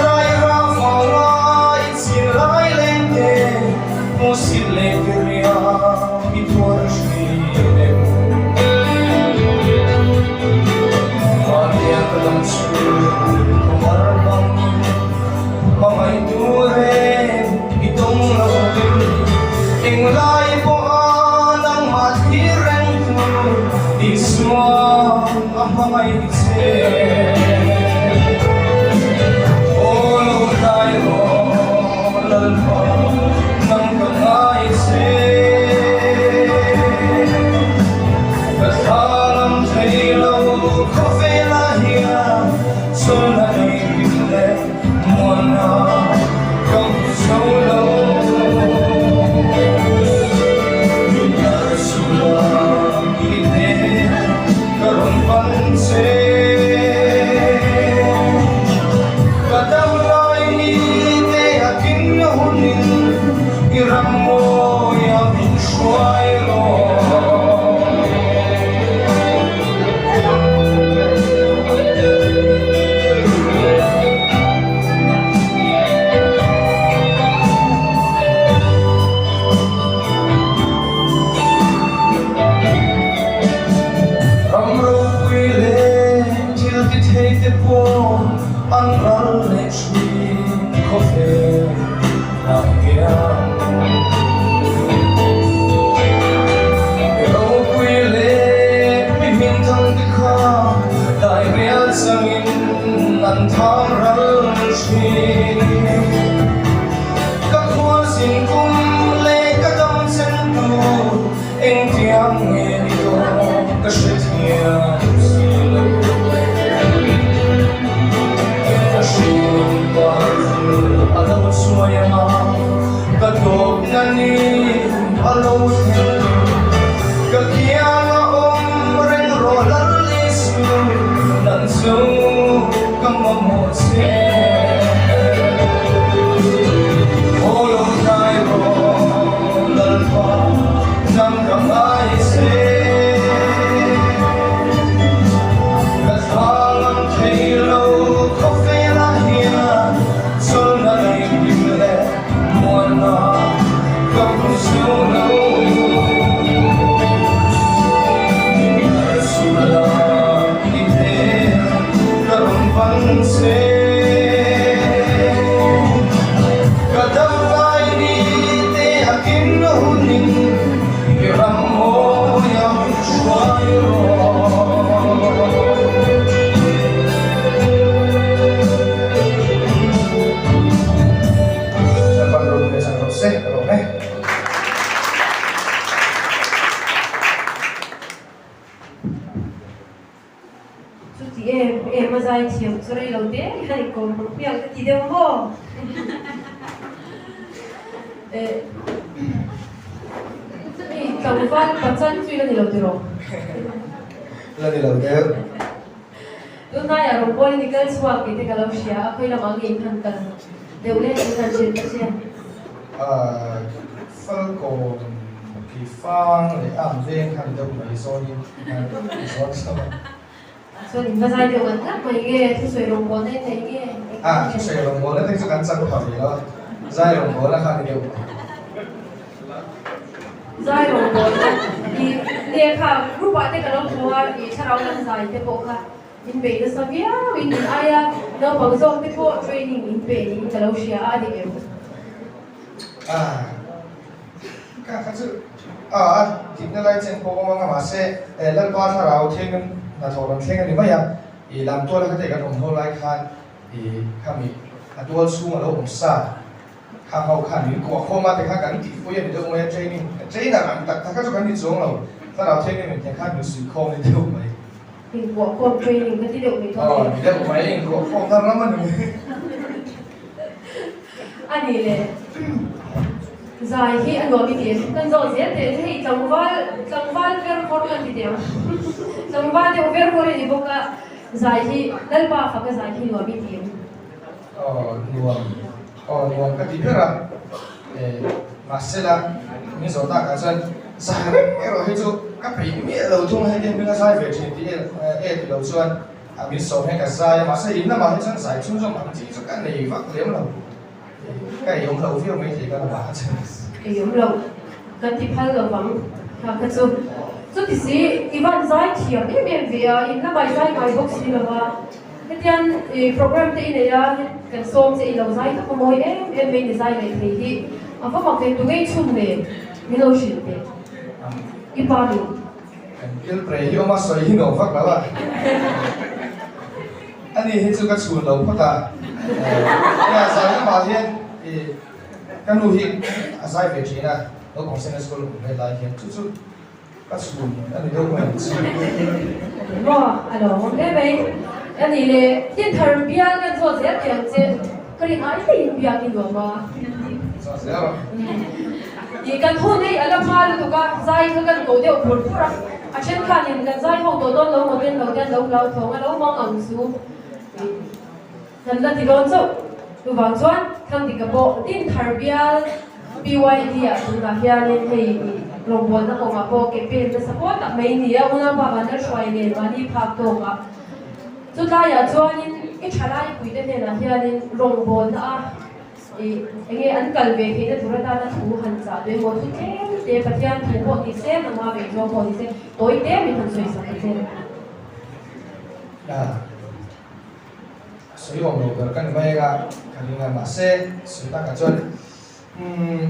Rairah vanga i chin lai leng te hmuhsit leh tirhia i tuar thin em? Mahnia ka dam chhung ka mar hmangin hmangaih tur em i tawng lo in englai pawha nangmah thlir reng tur Isua a hmangaih che. Aw lo hnai rawh Lalpa nang ka ngai che. An ral leh thin khawvel ah hian. Mi ropui leh mi hmingthang te kha dai rial changin an thang ral thin. Ka khualzin kum leh ka dam chen tur Engtiang nge ni dawn ka hrethiam si lo. Ka hrin par a lo chuai ang a, ka dawtna ni a lo thleng. Ka kiang a awm reng rawh Lal Isu, nang chu ka mamawh che. Aw lo hnai rawh. Ka dam lai ni te a kim hunin i ram mawi a min hruai rawh. Lalpan ropui a chang rawh se ka lawm e. Chuti em em a zai thiam chu rei lo te hian in kawm ruk piang ka ti deuh maw? Eh, i tlangval pachan chu i la ni lo tiraw? La ni lo deuh. Tunlaiah rawngbawl in i kal chhuak tih te ka lo hria a, khawi lamah nge in han kal deuh leh in han hrilh ta che? Ah, Falkawn Keifang leh Am veng kha ni deuh mai zawnin i zawn chho a. Chuan in va zai deuh ngat ngat mai nge, thusawi rawngbawlna in nei nge? Ah, thusawi rawngbawlna te chu kan chang pha ve lo a, zai rawngbawlna kha ni deuh mai. Zai rawngbawlna i lehkha group ah te ka lo hmu a, i thlarau lam zai te pawh kha in bei nasa viau in in aia naupang zawk te pawh training in pe niin ka lo hria a, a dik em? Ah, ka kha chu ah a dikna lai chen pawh awm ang a mahse Lalpa thlarau thleng hnathawh rawn thleng a ni mai a, i lamtuala kha te kan awm ho lai khan i khami a tual chhung a lo awm sa. Kha ho khan min kuah khawm a, tikhan kan tihpui a ni deuh mai a, training, trainer ang tak tak kha chu kan ni chuang lo, thlarau thianghlim in tiang khan min suih khawm ni deuh mai. Inkuah khawm training ka ti deuh mai dawn Aw, ni deuh mai, inkuah khawm na ram a ni mai. A ni le, zai hi a nuam i ti em? Kan zawh zel teh che hei tlangval, tlangval ver vawr kan ti teh ang, tlangval deuh ver vawr i ni bawk a, zai hi Lalpa faka zai hi nuam i ti em? Aw nuam, aw nuam ka ti ber a, eh mahsela min zawh tak ah chuan zai reng erawh hi chu ka peih miah lo thung a, heti hming a zai ve thin tih e ti lo chuan a min sawm hian ka zai a, mahse in lamah hi chuan zai chhunzawm ang chi chu ka nei vak lem lo, ka ei awm lo viau mai thei ka lamah a chuan. Ei awm lo, kan ti phal lo vang kha kha chu. Chuti si, i van zai thiam em em ve a, in lamah i zai ngai bawk si lo va. Hetiang i program te i nei a, kan sawm che i lo zai tak a mawi em em mai ni zai leh thei hi a va mak ve tu ngei chhun nen min lo hrilh teh i pa min. Kan kil pre hi awm a sawi hi nuam vak lo a, ani hi chu ka chhun lo phawt a, nia zai lamah hian i ka nu hi a zai ve thin a, naupang senior school awm ve lai hian chu chu Ka chhun a ni deuh mai ang chu. Maw a lo awm hle mai. A nih le, Tinthar bial kan zawt zel teh ang che. Ka rin ai hleiin biak i nuam a. Zawt zel rawh. Ih kan hun hei a la hma lutuk a, zai kha kan ko deuh phur phur a. A thenkhanin kan zai ho tawh dawn lo maw ten lo te an lo hlau thawng a, lo mang ang chu. Ih kan la ti dawn chauh. Chuvang chuan Thangdika pawh Tinthar bial PYD ah tunah hianin hei rawngbawlna kawngah pawh ke pen nasa pawl tak mai ni a, unaupa Vanlalhruai nen mahni phak tawkah. Chutlaiah chuanin i thalai puite hnenah hianin rawngbawlna a ih enge an kal ve theihna tur atana thu han chah duh emaw thu tlem te Pathian thu pawh ni se, nangma vei zawng pawh ni se, tawi te min han sawi sak ta che. sawi awm lo ber ka ni mai anga ka ring a, mahse sawi takah chuan umm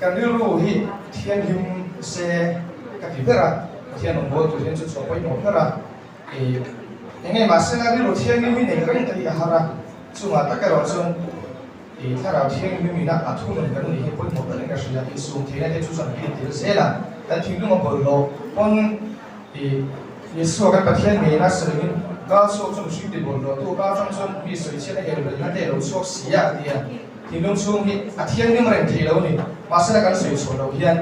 kan rilru hi thianghlim se ka ti ber a, Pathian rawn bawl tur hian chu chhuah pawimawh ber a, ih eng nge mahse la rilru thianghlim hi nei reng te hi a har a, chungah tak erawh chuan ih thlarau thianghlim ina a thunun kan nih hi pawimawh ber in ka hria, insum theihna te chu chuan a bil tel zel a, kan thinlung a bawlhhlawh pawn ih. Isua kan Pathian ngeina sawiin ka chhuak chu mihring ti bawlhhlawh tu ka atang chuan mi sawichhiat a elvelna te a lo chhuak si a ti a. Thinlung chhung hi a thianghlim reng thei lo ni. Mahsela kan sawi chhuah loh hian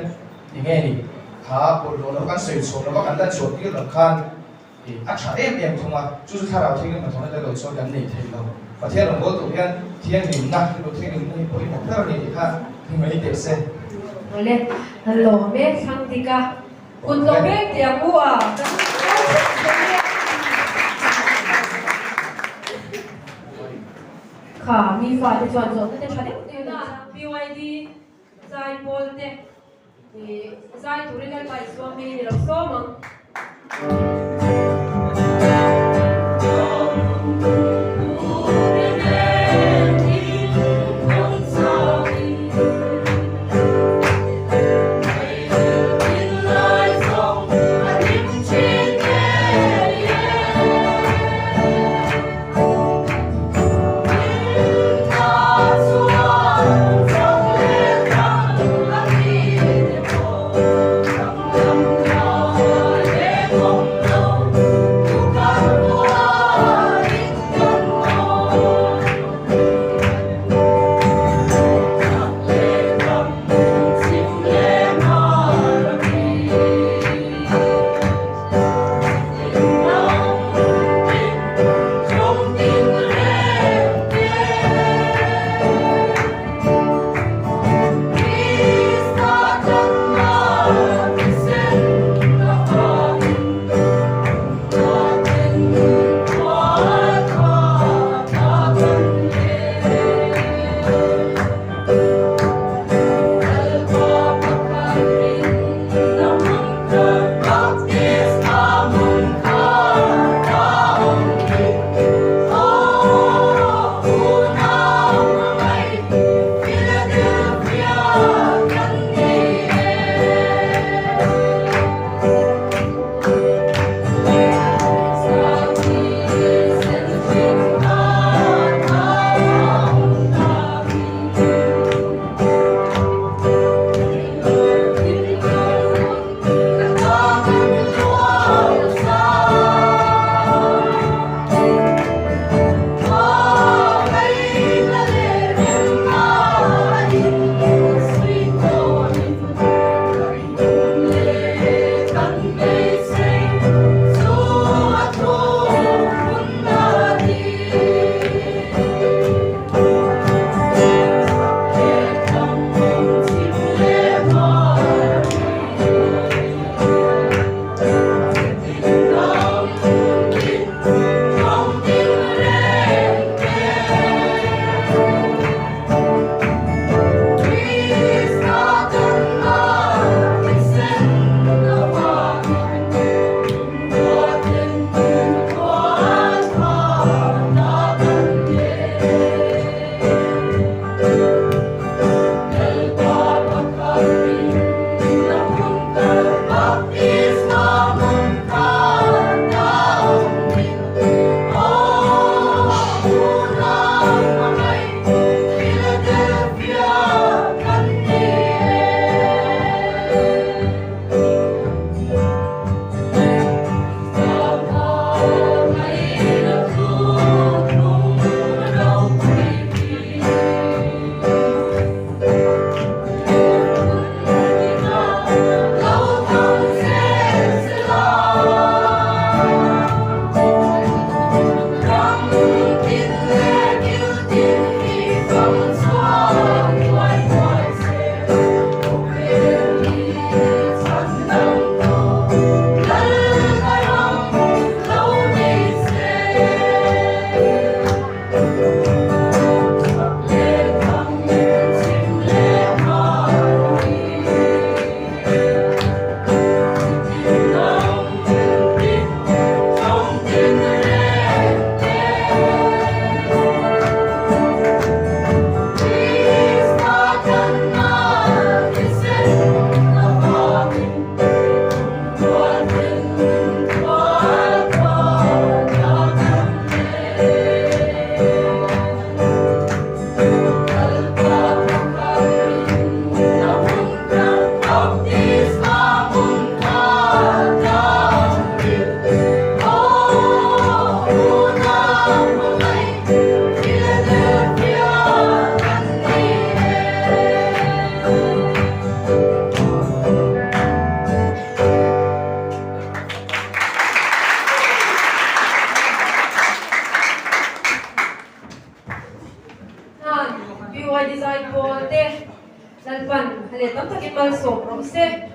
ti nge ni? Kha bawlhhlawh lo kan sawi chhuah lova kan lan chhuah tir loh khan i a tha em em thung a, chu chu thlarau thianghlim hnathawhna te lo chuan kan nei thei lo. Pathian rawn bawl tur hian thianghlimna, rilru thianghlimna hi pawimawh ber a ni tih kha ni mai teh se. Awle, lawm e thlang dik a. Kut lo beng tih ang u a. Kha mi fate chuan zawhna te tha deuh deuh na BYD zai pawl te zai turin Lalpa Isua hmingin i lo sawm ang.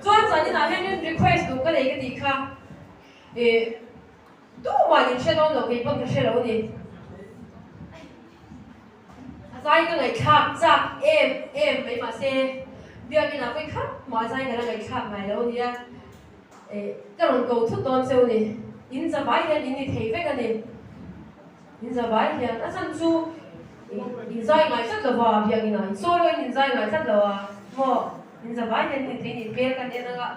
Chuan zaninah hianin request duh ka nei ka tih kha ih tumah in hre dawn lo kei pawn ka hre lo a ni. A zai ka ngaihthlak chak em em mai mahse biakinah vawi khat mah a zai ka la ngaihthlak ngai lo a nia. Ih ka rawn ko thut dawn cheu a ni. In zavai hian in ni thei vek a ni. In zavai hian a chhan chu in zai ngai tlat lo va, biakin ah in solo in in zai ngai tlat lo a maw? In zavai hian in thei ni hmel kan en anga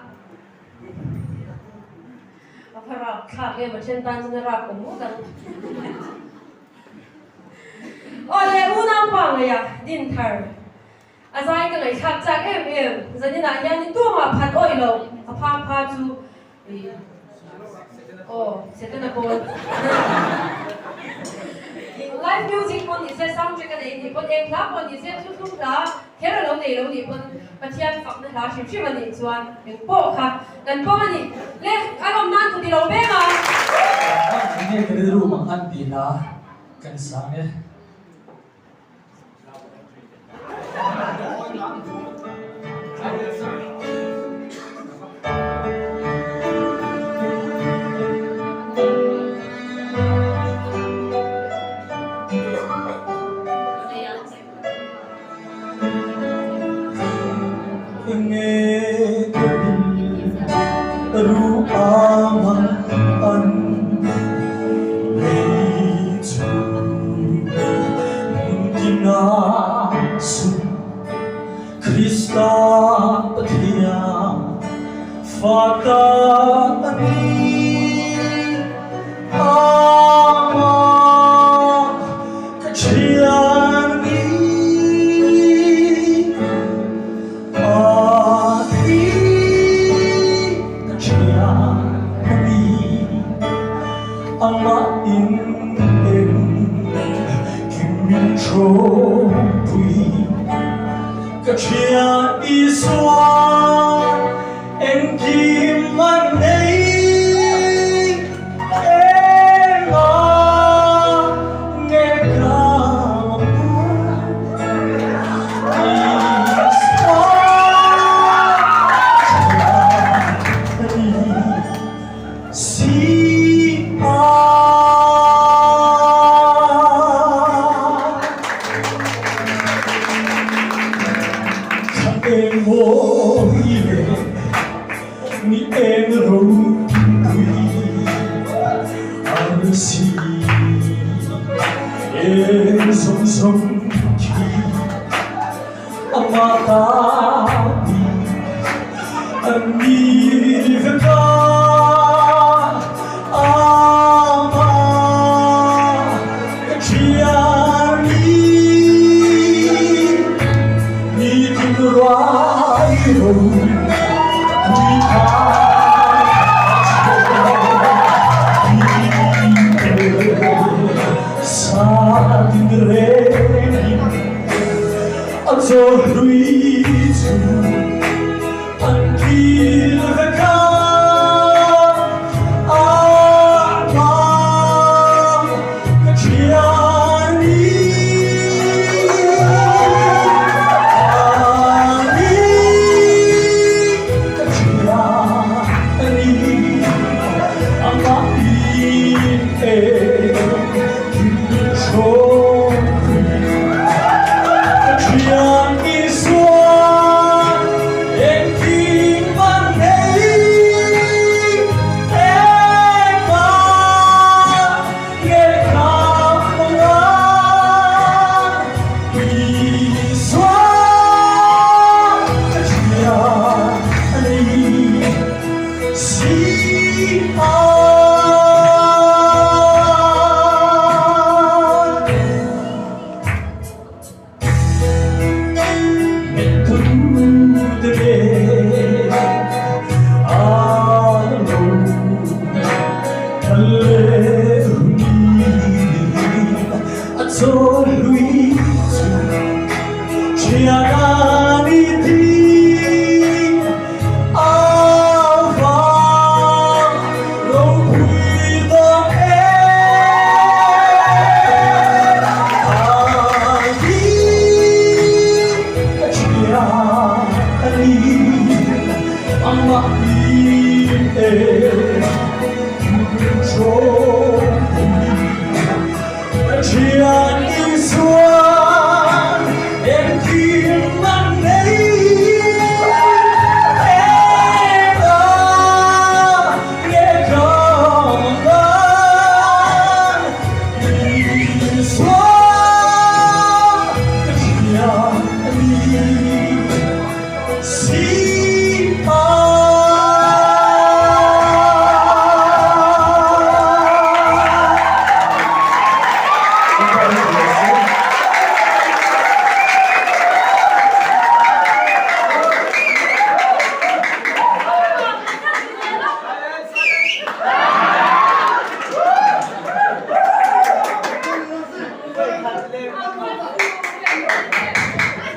a va rap thlak em a then tan chuan a rap awm ngawt ang. Aw le unaupa ngaia Dinthar a zai ka ngaihthlak chak em em zaninah hian in tumah phat awih loh a pha pha chu Aw, Setana pawn Live music pawn ni se, sound track a nei nih pawn, eng hla pawh ni se, thuthlung hla kher a lo nei lo nih pawn Pathian fakna hla hrim hrim a nih chuan eng pawh kha kan pawm a ni. Le, a lawm nan kut i lo beng a. Enge ka rilru mang an tih hla kan sang e. Nge ka rilru a mang an nei chu hmun tina sum Krista Pathian fata a ni Amah ka thian ni A hi ka thian a ni Amah in eng kim min ṭhawmpui Ka thian Isua engkim an nei Engah nge ka mamawh Isua thian a ni Si a. Ka eng mawi leh ni eng ropui arsi eng zawng zawng khi amah ta bik an ni vek a amah ka thian ni ni tin rai ro pui tha sa tin reng a chaw hlui chu an kil vek a amah ka thian ni ani ka thian ani amah in engkim min hrawmpui ka thian Isua engkim an nei engmah nge ka hmanga Isua ka thian ani si a. Amah in e Pathian Isuan engkim an nei Eng a nge ka mangan Isua Pathian a ni.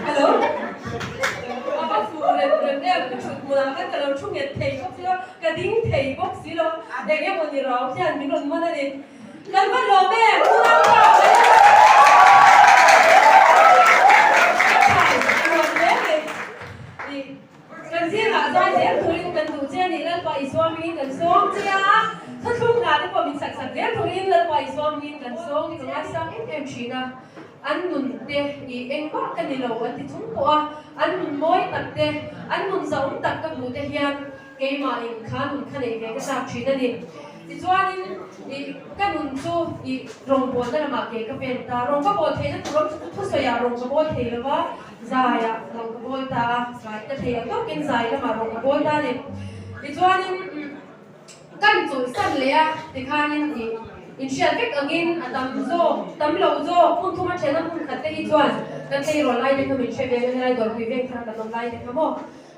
Hello. A va fuh rem rem em, ka thut hmunah khan ka lo thu nghet thei bawk si lo, ka ding thei bawk si lo, eng emaw ni rau hian min rawn man a ni. Kan va lawm em, unau pa Ka nuam hle mai. Ih, kan zingah zai zel turin kan duh che a ni, Lalpa Isua hmingin kan sawm che a, thuthlung hna te pawh min sak sak zel turin Lalpa Isua hmingin kan sawm hi ka ngaisang em em thin a. An nun te i engmah ka ni lo an ti chung pawh a, an nun mawi tak te, an nun zahawm tak ka hmuh te hian keimah in kha nun kha neih ve ka chak thin a ni. Tichuanin i ka nun chu i rawngbawlna lamah ke ka pen ta, rawng ka bawl theihna tur awm chu thusawiah rawng ka bawl thei lo va, zaiah rawng ka bawl ta a, zai ka thei ang tawkin zai lamah rawng ka bawl ta a ni. Tichuanin. Kan chawlhsan leh a tikhanin i inhriat vek angin a tam zawk, tam lo zawk, hmun thuma thena hmun khat te hi chuan kan tleirawl lai te kha min hre ve a, helai dawrpui veng thar kan awm lai te kha maw?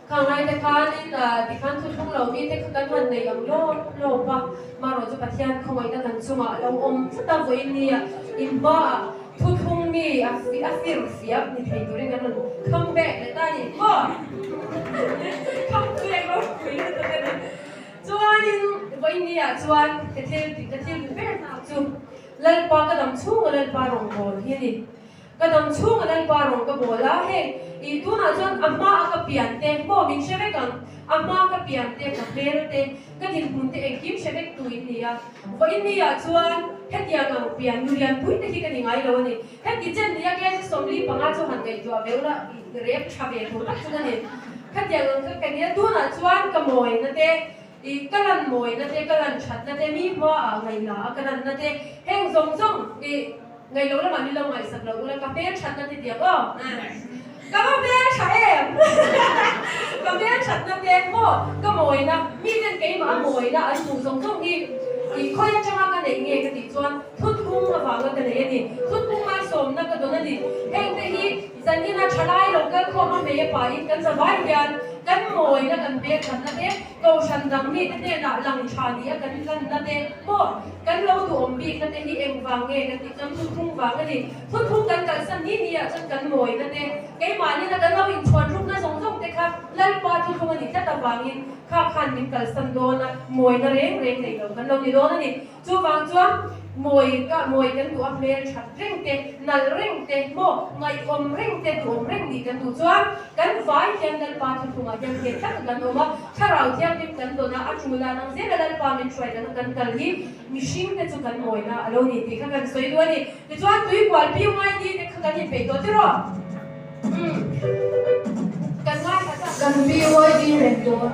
Khang lai te khanin tikhan thuthlung lo mi te kha kan han nei ang lawp lawp a, marawh chu Pathian khawngaihna kan chungah a lo awm tlat a, vawiin nia inhmaah thuthlung mi a fir fiak ni thei turin kan rawn come back leh ta a ni maw? Come back ropui lutuk a ni. Chuanin vawinia chuan ka thil tih ka thil duh ber hna chu Lalpa ka dam chhunga Lalpa rawn bawl hi a ni. Ka dam chhunga Lalpa rawn ka bawl a, heng i tunah chuan a hma a ka pian te maw min hre vek ang, a hma ka pian te, ka hmel te, ka dinhmun te engkim hre vek tu in ni a. Vawinia chuan hetiang ang pian nu lianpui te hi ka ni ngai lo a ni. Heti chen nia KG 45 chu han ngaihtuah ve ula i rep tha ve tur tak chu ka ni. Khatiang ang kha ka nia tunah chuan ka mawina te, i ka lan mawina te, ka lan thatna te, mi hmaah ngaihna a ka lanna te, heng zawng zawng i ngaihloh lamah min lo ngaihsak lo ula ka hmel thatna te tiang aw. Ka va hmel tha em! Ka hmel thatna te maw ka mawina, miten keimah a mawina an hmuh zawng zawng hi i khawi atanga ka neih nge ka tih chuan Thutphung avanga ka nei a ni. Thutphung malsawmna ka dawn a ni. Hengte hi zanina thalai lo kal khawm a hmei a pahin kan zavai hian kan mawina kan hmelthatna te, kohhran dang mite hnenah lang tha ni a kan lanna te pawh kan lo duhawm bikna te hi engvang nge kan tih chuan thutphung vang a ni. Thutphung kan kalsan ni ni ah chuan kan mawina te, keimahnin a kan lo inchhuan rukna zawng zawng te kha Lalpa thuthlung a nih tlat avangin kha khan min kalsan dawn a, mawina reng reng nei lo kan lo ni dawn a ni. Chuvang chuan mawi ka mawi kan duh a, hmel that reng te, nalh reng te, maw ngaihawm reng te, duhawm reng nih kan duh chuan kan vai hian Lalpa thuthlungah hian nghet tak kan awm a, Thlarau Thianghlim kan dawn a, a tul dan ang zela Lalpa min hruai dana kan kal hi mihring te chu kan mawina a lo ni tih kha kan sawi duh a ni. Tichuan tuikual PYD te kha kan inpeih tawh tiraw? Umm kan ngaithla ta. Kan BYD reng dawn.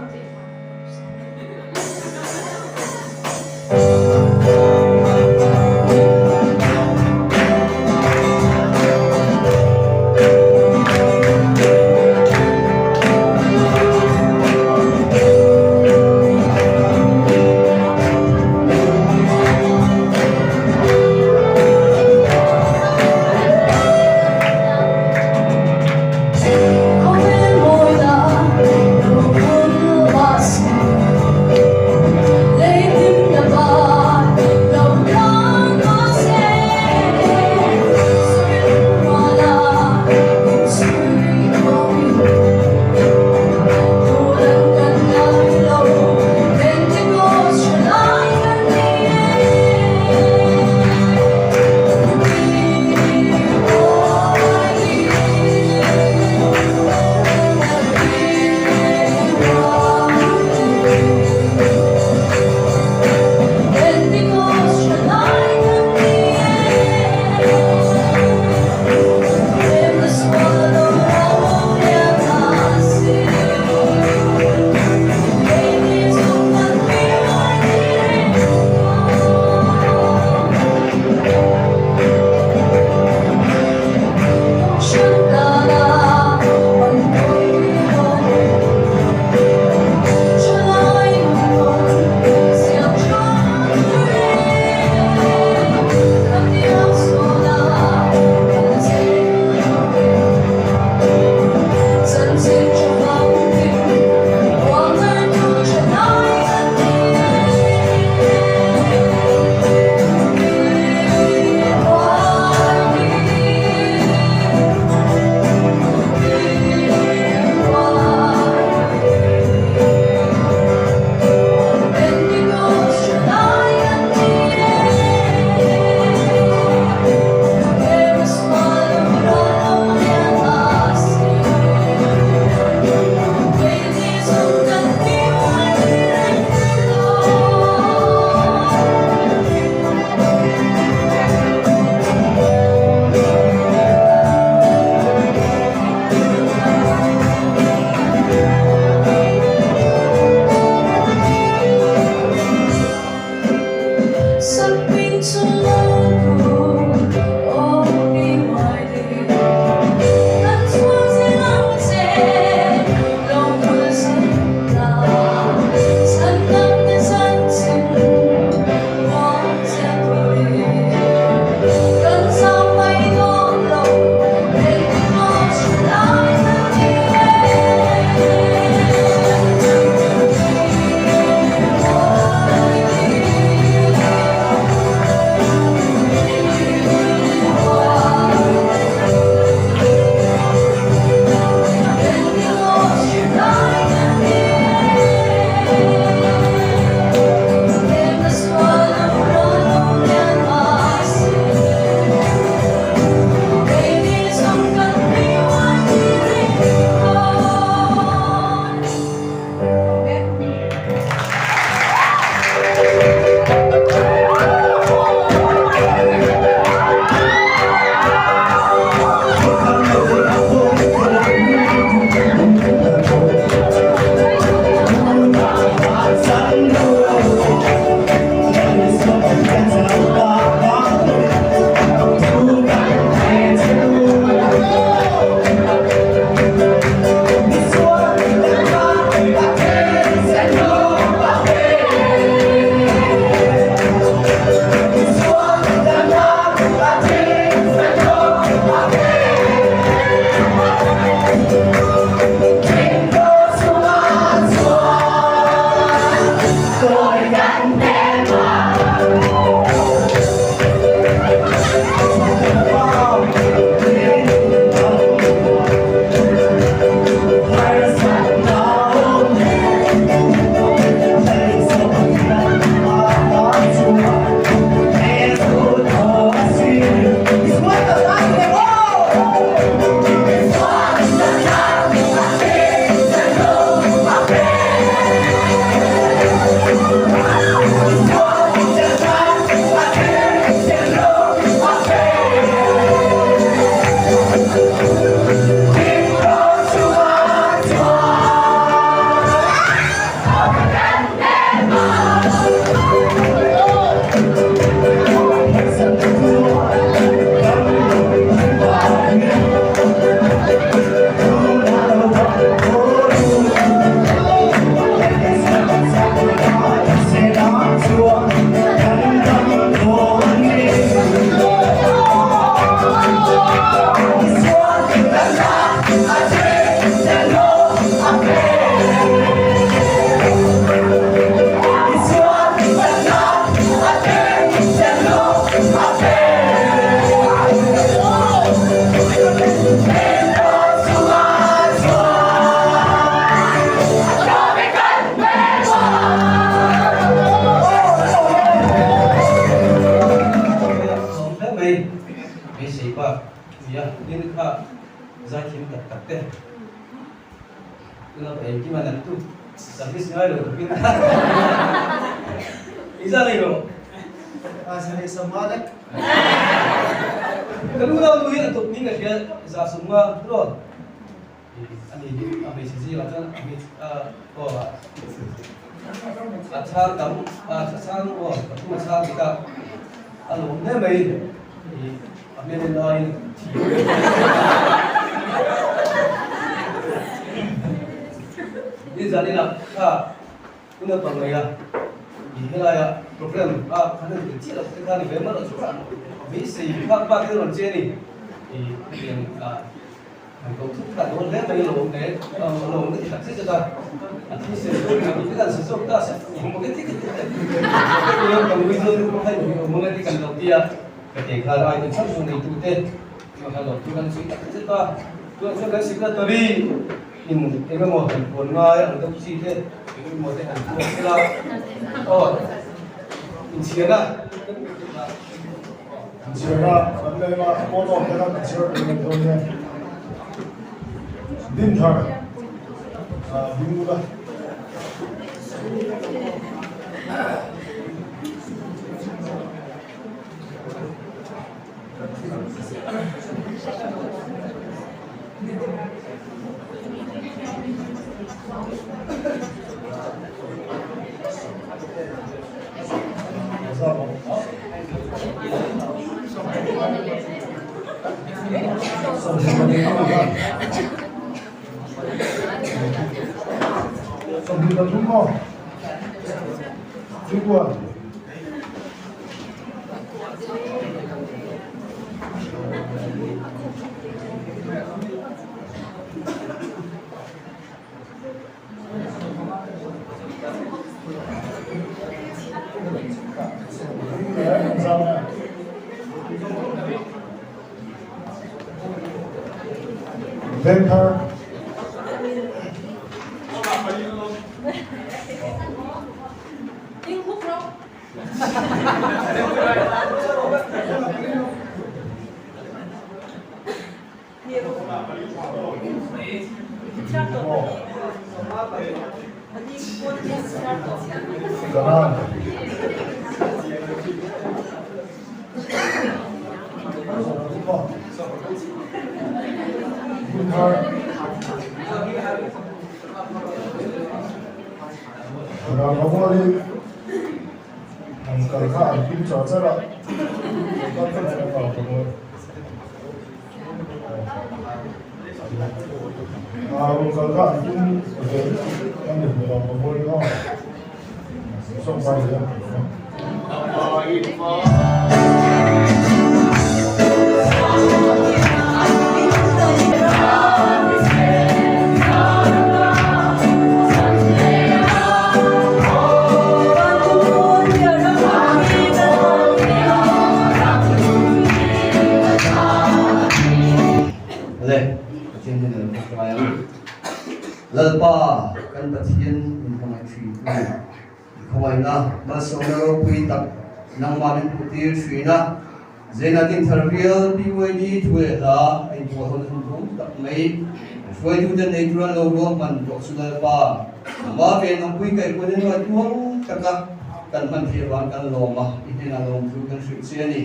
Tuna pa engkim a nat tu service ngai lo tukin i za nei lo. Ka nu nau nu hian a tawp ni ka hria za sawmnga tiraw a ni hi a hmeichhe zingah chuan a hmeichhe aw a chhang tam a chhang aw pathum a chhang dik a a lawm hle mai a hmel en aiin thi nizan inah kha Hun a pang mai a, i helaia program a khan an tel chiah lo te kha ni ve mar a chu beisei phak bak in a rawn che a ni. I hetiang a han ko thut kha dawn hle mai lo awm hle lo awm ka ti tak zet zet a, a thil sawi dawn eng ang kan sawi zawk ta se awm ka ti ka ti kan ngui zawn lutuk kha in awm ang ti kan lo ti a, ka ti khan ai ten chhan chu neitu te kha lo thu kan sawi tak zet a, chuan chuan kan secretary In eng emaw han puan ngai ang deuh chi te, eng emaw te han puan sela aw inchhiarna. Inchhiarna kan nei a, pawt awm te khan inchhiar tur nei dawn nia. Dinthar ding ula. Vengthar. Kanan. Rangkawali an kal kha an tum char char a, kal kha chu a kal ta mawi. A rawn kal kha an tum ve a ni hmel a, Rangkawali kha sawm vai hle a. Le, Pathian hian a lo hmu hruai ang. Lalpa, kan Pathian min hmangaih thin tu, i khawngaihna malsawmna ropui tak nangmah min hmuhtir thin a. Zena Dinthar Bial BYD thu leh hla a inbual hawn hun rum tak mai. An hruaituten nei tur an lo ruahman tawh chu Lalpa, Ama ven awmpui kaihkuan in ruai tuang taka kan hman theih avang kan lawm a, i hnenah lawmthu kan hrilh che a ni.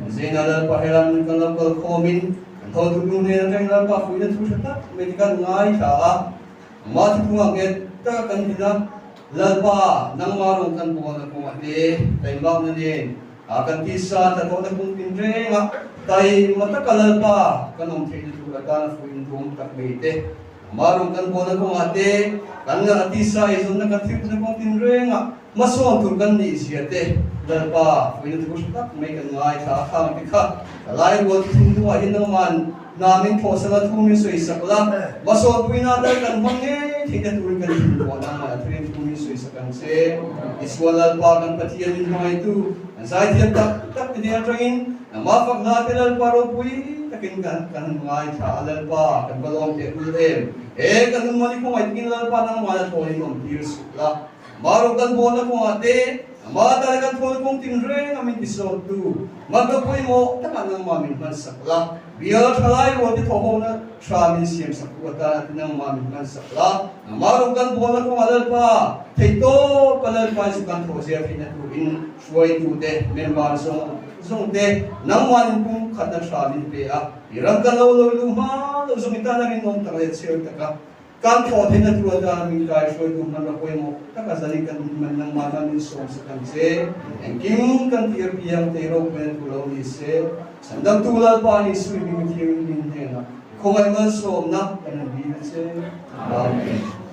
Zena Lalpa helam kan lo kal khawmin kan hotu nu hnen atangin Lalpa fuihna thu tha tak mai te kan ngaithla a, Ama thuthlungah nghet taka kan din a, Lalpa, nangmah rawng kan bualna kawngah te taimakna nen A kan tisa hnathawhna kum tin rengah taima taka Lalpa kan awm theihna tur atana fuih intum tak mai te, amah rawng kan bualna kawngah te, kan a tisa eizawnna kan thiltihna kawng tin rengah hmasawn tur kan nih zia te Lalpa fuihna thu hre tak mai kan ngaithla a khang te kha ka lai rual thum hnuah hian nangman hna min thawhsak a thu min sawisak la, hmasawn puina tal kan hmang ngei theihna turin kan thinbuah nangman a thurin thu min sawisak ang che. Isua Lalpa kan Pathian min hmangaihtu an zaithiam tak tak te hnen atangin nangmah fak hla te Lalpa ropui takin kan kan han ngaithla a Lalpa kan va lawm teh ul em. He kan hun mawni khawngaih takin Lalpa nangmah la thawn in awm tir suh la. Mah rawh kan bawlna kawngah te. Amah tana kan thawn kawng tinreng a min tisawttu hmanraw pawimawh takah nangmah min hmansak la, bial thalai rual te thawhhona tha min siamsak tu atana ti nangmah min hmansak la, nangmah rawng kan bualna kawngah Lalpa theihtawp a Lalpa in chu kan thawh zel theihna turin hruaitu te, member zawng zawng te nangmah in pumkhatna tha min pe a, i ram kan lo lawi luh hma loh zawng i tana rinawm tak leh chhiar taka Kan thawh theihna tur atan min kaihruaitu hmanraw pawimawh tak a zanin kan hman nangmah tan min sawm sak ang che. Engkim kan tir piang tei ropuina tur lo ni se, Chhandamtu Lalpa ni Sui Hming Thianghlim hnenah khawngaih malsawmna kan han dil a che. Amen.